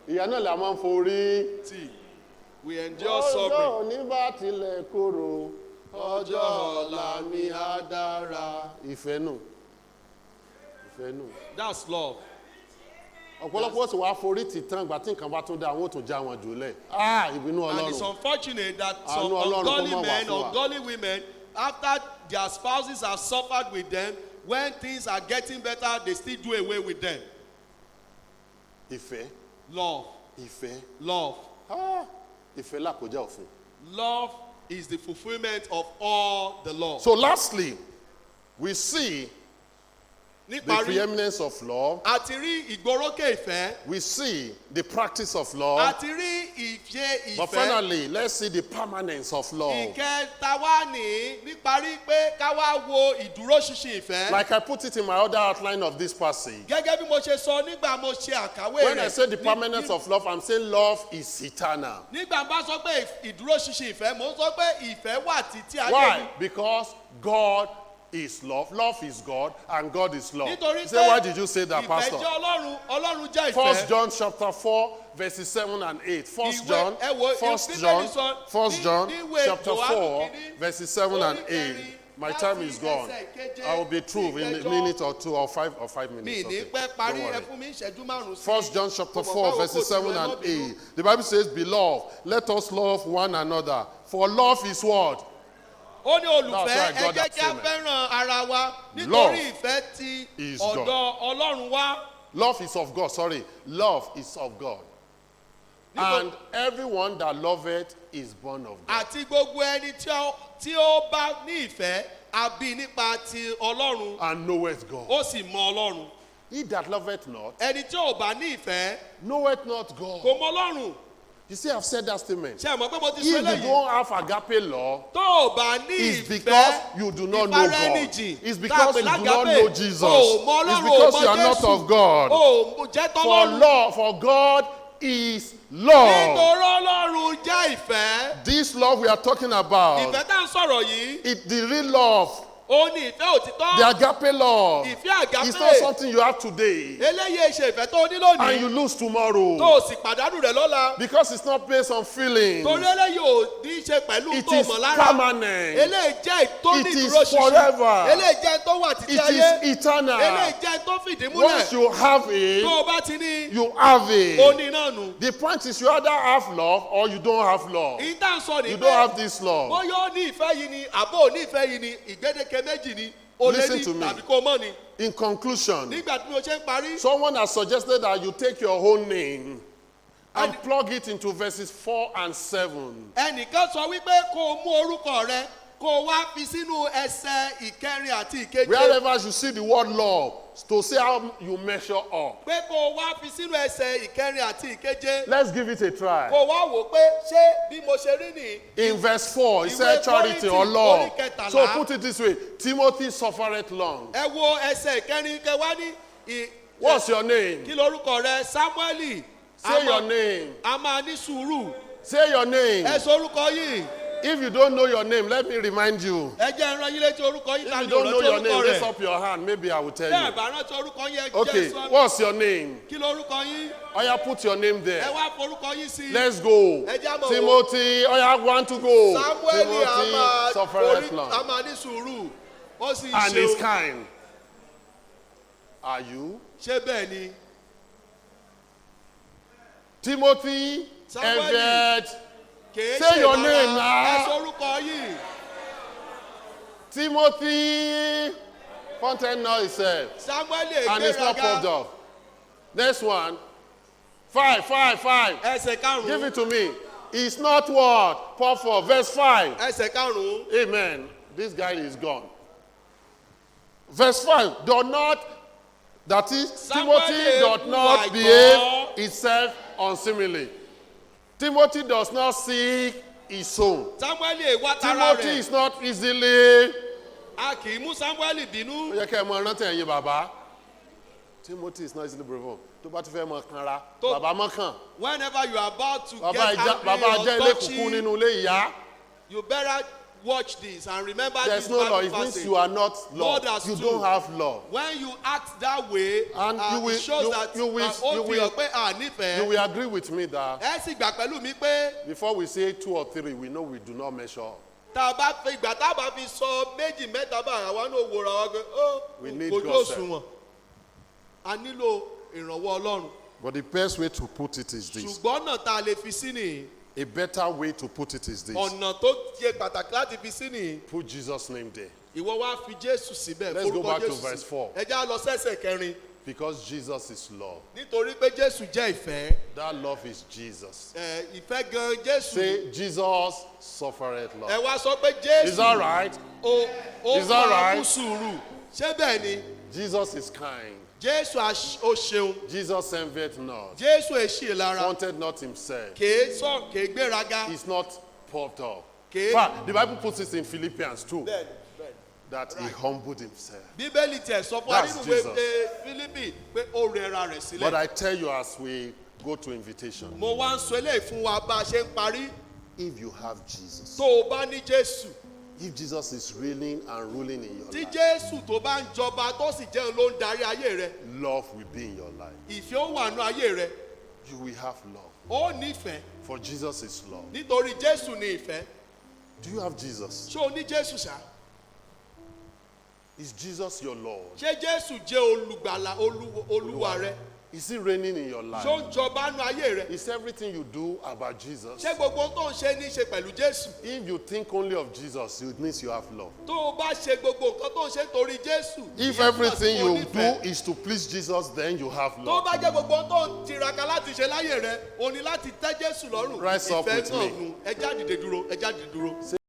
S1: Ìyá náà la máa ń forí.
S3: Tì. We endure suffering.
S1: Ọjọ́ òní bá tilẹ̀ korò, ọjọ́ ọ̀la mi á dára. Ìfẹ́ nù. Ìfẹ́ nù.
S3: That's love.
S1: Ọ̀pọ̀lọpọ̀ sì wá forí tì tán ìgbà tí nǹkan bá tún dá àwọn ò tún já wọn jùlẹ̀. Ah, ìbínú
S3: And it's
S1: Ọlọ́run.
S3: unfortunate that some
S1: Àánú Ọlọ́run kó
S3: ungodly
S1: má wà
S3: men,
S1: fún wa.
S3: ungodly women, after their spouses have suffered with them, when things are getting better, they still do away with them.
S1: Ìfẹ́,
S3: Love,
S1: ìfẹ́,
S3: love.
S1: ah, ìfẹ́ làkójá òfin.
S3: Love is the fulfillment of all the law.
S1: So lastly, we see the
S3: Níparí,
S1: preeminence of love.
S3: a ti rí ìgbórókè ìfẹ́,
S1: We see the practice of
S3: a
S1: love.
S3: ti rí ìṣe
S1: But
S3: ìfẹ́.
S1: finally, let's see the permanence of love.
S3: Ìkẹta wá ní níparí pé ká wá wo ìdúróṣinṣin ìfẹ́.
S1: Like I put it in my other outline of this passage.
S3: Gẹ́gẹ́ bí mo ṣe sọ nígbà mo ṣe àkàwé
S1: When
S3: rẹ̀.
S1: I say the permanence of love, I'm saying love is eternal.
S3: Nígbà bá sọ pé ìdúróṣinṣin ìfẹ́, mò ń sọ pé ìfẹ́ wà títí ayé
S1: Why?
S3: mi.
S1: Because God is love. Love is God, and God is love.
S3: Nítorí
S1: You
S3: pé
S1: say, why did you say that,
S3: ìfẹ́
S1: Pastor?
S3: jẹ́ Ọlọ́run, Ọlọ́run jẹ́
S1: First
S3: ìfẹ́.
S1: John chapter 4, verses 7 and 8. First
S3: Ìwé-
S1: John,
S3: ẹ wo,
S1: First
S3: Bíbélì
S1: John,
S3: sọ
S1: First John
S3: níwèé
S1: chapter
S3: Jòhánù
S1: 4,
S3: kìíní,
S1: verses 7 and
S3: orí
S1: 8.
S3: kẹrin,
S1: My
S3: láti
S1: time is gone.
S3: ẹsẹ̀ keje
S1: I will be through in a
S3: sí ìkẹjọ.
S1: minute or two or 5
S3: Mi
S1: minutes.
S3: ní
S1: Okay.
S3: pẹ́ parí,
S1: Don't
S3: ẹ
S1: worry.
S3: fún mi ìṣẹ́jú márùn-ún sí.
S1: First John chapter
S3: Mo mọ̀
S1: 4,
S3: pé
S1: verses
S3: àkókò ti
S1: 7
S3: lọ, ẹ
S1: and
S3: má bínú.
S1: 8. The Bible says, Beloved, let us love one another. For love is what?
S3: Ó ní olùfẹ́,
S1: That's why
S3: ẹ
S1: God
S3: jẹ́ kí a
S1: has
S3: fẹ́ràn ara wa
S1: Love
S3: nítorí ìfẹ́ ti
S1: is
S3: ọ̀dọ̀
S1: God.
S3: Ọlọ́run wá.
S1: Love is of God. Sorry. Love is of God. And everyone that loveth is born of God.
S3: Àti gbogbo ẹni tí ó bá ní ìfẹ́, a bí nípa ti Ọlọ́run,
S1: And knoweth God.
S3: ó sì mọ Ọlọ́run.
S1: He that loveth not,
S3: Ẹni tí ò bá ní ìfẹ́
S1: knoweth not God.
S3: kò mọ Ọlọ́run.
S1: You see, I've said that statement.
S3: Ṣé ẹ mọ̀ pé mo ti
S1: If
S3: sọ
S1: you
S3: eléyìí?
S1: don't have agape love,
S3: Tó o bá ní
S1: it's
S3: ìfẹ́
S1: because you do not know God.
S3: ìfaraẹnijìn,
S1: It's
S3: tá a
S1: because
S3: pè
S1: you do not
S3: lágàpè,
S1: know Jesus.
S3: o ò mọ
S1: It's
S3: Ọlọ́run, o ò
S1: because
S3: mọ
S1: you are not
S3: Jésù.
S1: of God.
S3: O ò jẹ́
S1: For
S3: tọ́lọ́run.
S1: love, for God is love.
S3: Nítorí Ọlọ́run jẹ́ ìfẹ́.
S1: This love we are talking about,
S3: Ìfẹ́ tá à ń sọ̀rọ̀ yìí,
S1: the real love,
S3: ó ní ìfẹ́ òtítọ́.
S1: the agape love,
S3: Ìfẹ́ àgàpè.
S1: it's not something you have today
S3: Eléyìí ṣe ìfẹ́ tó o ní
S1: and
S3: lónìí
S1: you lose
S3: tó
S1: tomorrow
S3: o sì pàdánù rẹ̀ lọ́la.
S1: because it's not based on feelings.
S3: Torí eléyìí ò ní í ṣe pẹ̀lú
S1: It
S3: tó o
S1: is
S3: mọ̀ lára.
S1: permanent.
S3: Eléyìí jẹ́ tó ní
S1: It is
S3: ìdúró ṣinṣin.
S1: forever.
S3: Eléyìí jẹ́ tó wà títí
S1: It
S3: ayé.
S1: is eternal.
S3: Eléyìí jẹ́ tó fìdí múlẹ̀.
S1: Once you have it,
S3: Tó o bá ti ní,
S1: you have
S3: o
S1: it.
S3: ní náà nù.
S1: The point is, you either have love or you don't have love.
S3: Ìyí tá à ń sọ ní
S1: You
S3: pé
S1: don't have this love.
S3: bóyá ó ní ìfẹ́ yìí ni àbó ò ní ìfẹ́ yìí ni ìgbédeke méjì ni o lè
S1: Listen
S3: ní
S1: to me.
S3: tàbí kó o mọ̀ ni.
S1: In conclusion,
S3: Nígbà tí mo ṣe ń parí,
S1: someone has suggested that you take your own name and plug it into verses 4 and 7.
S3: ẹnìkan sọ wípé kó o mú orúkọ rẹ kó o wá fi sínú ẹsẹ̀ ìkẹrin àti ìkeje.
S1: Wherever you see the word love, to see how you measure up.
S3: Pé kó o wá fi sínú ẹsẹ̀ ìkẹrin àti ìkeje.
S1: Let's give it a try.
S3: Kó o wá wò ó pé ṣé bí mo ṣe rí nìyí.
S1: In verse 4, it
S3: Ìwé
S1: said charity or
S3: Kọ́ríńtì
S1: love.
S3: orí kẹtàlá.
S1: So put it this way, Timothy suffereth long.
S3: Ẹ wo ẹsẹ̀ ìkẹrin kẹ wá ní.
S1: What's your name?
S3: Kí lorúkọ rẹ? Samueli.
S1: Say your name.
S3: A máa ní sùúrù.
S1: Say your name.
S3: Ẹ sọ orúkọ yìí.
S1: If you don't know your name, let me remind you.
S3: Ẹ jẹ́ n rán yín létí orúkọ yín
S1: If
S3: tàbí
S1: you don't know
S3: òrántí
S1: your name,
S3: orúkọ
S1: raise
S3: rẹ̀.
S1: up your hand. Maybe I will tell
S3: Bẹ́ẹ̀
S1: you.
S3: bá rántí orúkọ yín, ẹ jẹ́
S1: Okay,
S3: sọ.
S1: what's your name?
S3: Kí lorúkọ yín?
S1: Oya, put your name
S3: Ẹ
S1: there.
S3: wá forúkọ yín sí i.
S1: Let's go.
S3: Ẹ jẹ́ á mọ̀ wò.
S1: Timothy, oya, want to go.
S3: Samueli a
S1: Timothy
S3: máa
S1: suffereth
S3: orí
S1: long.
S3: a máa ní sùúrù. Ó sì ń
S1: And is
S3: ṣe o.
S1: kind. Are you?
S3: Ṣé bẹ́ẹ̀ ni?
S1: Timothy,
S3: Samuel.
S1: Evert.
S3: Kèé
S1: Say
S3: ṣe
S1: your
S3: rárá.
S1: name now.
S3: Ẹ sọ orúkọ yìí.
S1: Timothy, content now itself.
S3: Samueli
S1: And it's not
S3: ègbéraga.
S1: puffed up. Next one. 5, 5, 5.
S3: Ẹsẹ̀
S1: Give
S3: karùn-ún.
S1: it to me. It's not what? Puff up. Verse 5.
S3: Ẹsẹ̀ karùn-ún.
S1: Amen. This guy is gone. Verse 5, do not, that is,
S3: Samuel
S1: Timothy does not
S3: hùwà
S1: behave
S2: àìtọ́.
S1: himself unseemly. Timothy does not seek his own.
S3: Samuel wá tara
S1: Timothy
S3: rẹ̀.
S1: is not easily.
S3: A kì í mú Samuel bínú.
S1: Ó yẹ kẹ́ ẹ mọ rántí ẹ̀yin bàbá. Timothy is not easily provoked. Tó bá ti fẹ́ mọ kanra, bàbá mọ́ kàn.
S3: Whenever you are about to
S1: Bàbá
S3: get
S1: ìjà
S3: angry
S1: bàbá
S3: or
S1: jẹ́ ilé kúkú
S3: touchy,
S1: nínú ilé ìyá.
S3: you better watch this and remember
S1: There is
S3: this
S1: no law.
S3: Bible
S1: It means
S3: passage.
S1: you are not law.
S3: God has
S1: You
S3: two.
S1: don't have law.
S3: When you act that way,
S1: And you will-
S3: it shows
S1: you-
S3: that
S1: you will-
S3: ó
S1: you
S3: fi
S1: will-
S3: hàn pé a
S1: You
S3: nífẹ̀ẹ́.
S1: will agree with me that
S3: Ẹ sì gbà pẹ̀lú mi pé
S1: before we say two or three, we know we do not measure up.
S3: tá a bá fi ìgbà tá a bá fi sọ méjì mẹ́ta báyìí, àwa náà wòra wa pé ó
S1: We need
S3: kojú
S1: God's help.
S3: òṣùwọ̀n. A nílò ìrànwọ́ Ọlọ́run.
S1: But the best way to put it is this.
S3: Ṣùgbọ́n ọ̀nà tá a lè fi sí nìyí.
S1: A better way to put it is this.
S3: Ọ̀nà tó ṣe pàtàkì láti fi sí nìyí.
S1: Put Jesus' name there.
S3: Ìwọ wá fi Jésù síbẹ̀.
S1: Let's go
S3: Forúkọ
S1: back to
S3: Jésù
S1: verse
S3: sí.
S1: 4.
S3: Ẹ já lọ sẹ́sẹ̀ kẹrin.
S1: Because Jesus is love.
S3: Nítorí pé Jésù jẹ́ ìfẹ́.
S1: That love is Jesus.
S3: Ẹ, ìfẹ́ gan Jésù.
S1: Say, Jesus suffereth
S3: Ẹ
S1: love.
S3: wá sọ pé Jésù.
S1: Is that right?
S3: Ó
S1: Is that
S3: máa
S1: right?
S3: mú sùúrù. Ṣé bẹ́ẹ̀ ni?
S1: Jesus is kind.
S3: Jésù ó ṣeun.
S1: Jesus envied not.
S3: Jésù èṣì lára.
S1: Wanted not himself.
S3: Kèé sọ kèé gbéraga.
S1: He's not puffed up.
S3: Okay.
S1: In fact, the Bible puts it in Philippians 2
S3: Bẹ́ẹ̀ni, bẹ́ẹ̀ni.
S1: that he humbled himself.
S3: Bíbélì tiẹ̀ sọ fún wa
S1: That's
S3: nínú ìwé
S1: Jesus.
S3: Fílípì pé ó rẹra rẹ̀
S1: But
S3: sílẹ̀.
S1: I tell you as we go to invitation,
S3: Mo wá ń sọ eléyìí fún wa bá a ṣe ń parí.
S1: if you have Jesus,
S3: Tó o bá ní Jésù.
S1: if Jesus is reigning and ruling in your
S3: Tí
S1: life,
S3: Jésù tó bá ń jọba tó sì jẹun ló ń darí ayé rẹ.
S1: love will be in your life.
S3: Ìfẹ́ ó wà nú ayé rẹ.
S1: You will have love.
S3: Ó nífẹ̀ẹ́
S1: For Jesus is love.
S3: nítorí Jésù ni ìfẹ́.
S1: Do you have Jesus?
S3: Ṣé o ní Jésù ṣá?
S1: Is Jesus your Lord?
S3: Ṣé Jésù jẹ́ olùgbàlà olúwa rẹ?
S1: Is he reigning in your
S3: Ṣé ó
S1: life?
S3: ń jọba nú ayé rẹ?
S1: Is everything you do about Jesus?
S3: Ṣé gbogbo ohun tó ń ṣe ní í ṣe pẹ̀lú Jésù?
S1: If you think only of Jesus, it means you have love.
S3: Tó o bá ṣe gbogbo nǹkan tó ń ṣe torí Jésù.
S1: If
S3: ìyẹn túmọ̀ sí
S1: everything
S3: pé o
S1: you
S3: nífẹ̀ẹ́.
S1: do is to please Jesus, then you have
S3: Tó
S1: love.
S3: bá jẹ́ gbogbo ohun tó ń tiraka láti ṣe láyé rẹ, o ní láti tẹ́ Jésù lọ́rùn.
S1: Rise up
S3: Ìfẹ́
S1: with
S3: náà
S1: me.
S3: nu. Ẹ já dìde dúró, ẹ já dìde dúró.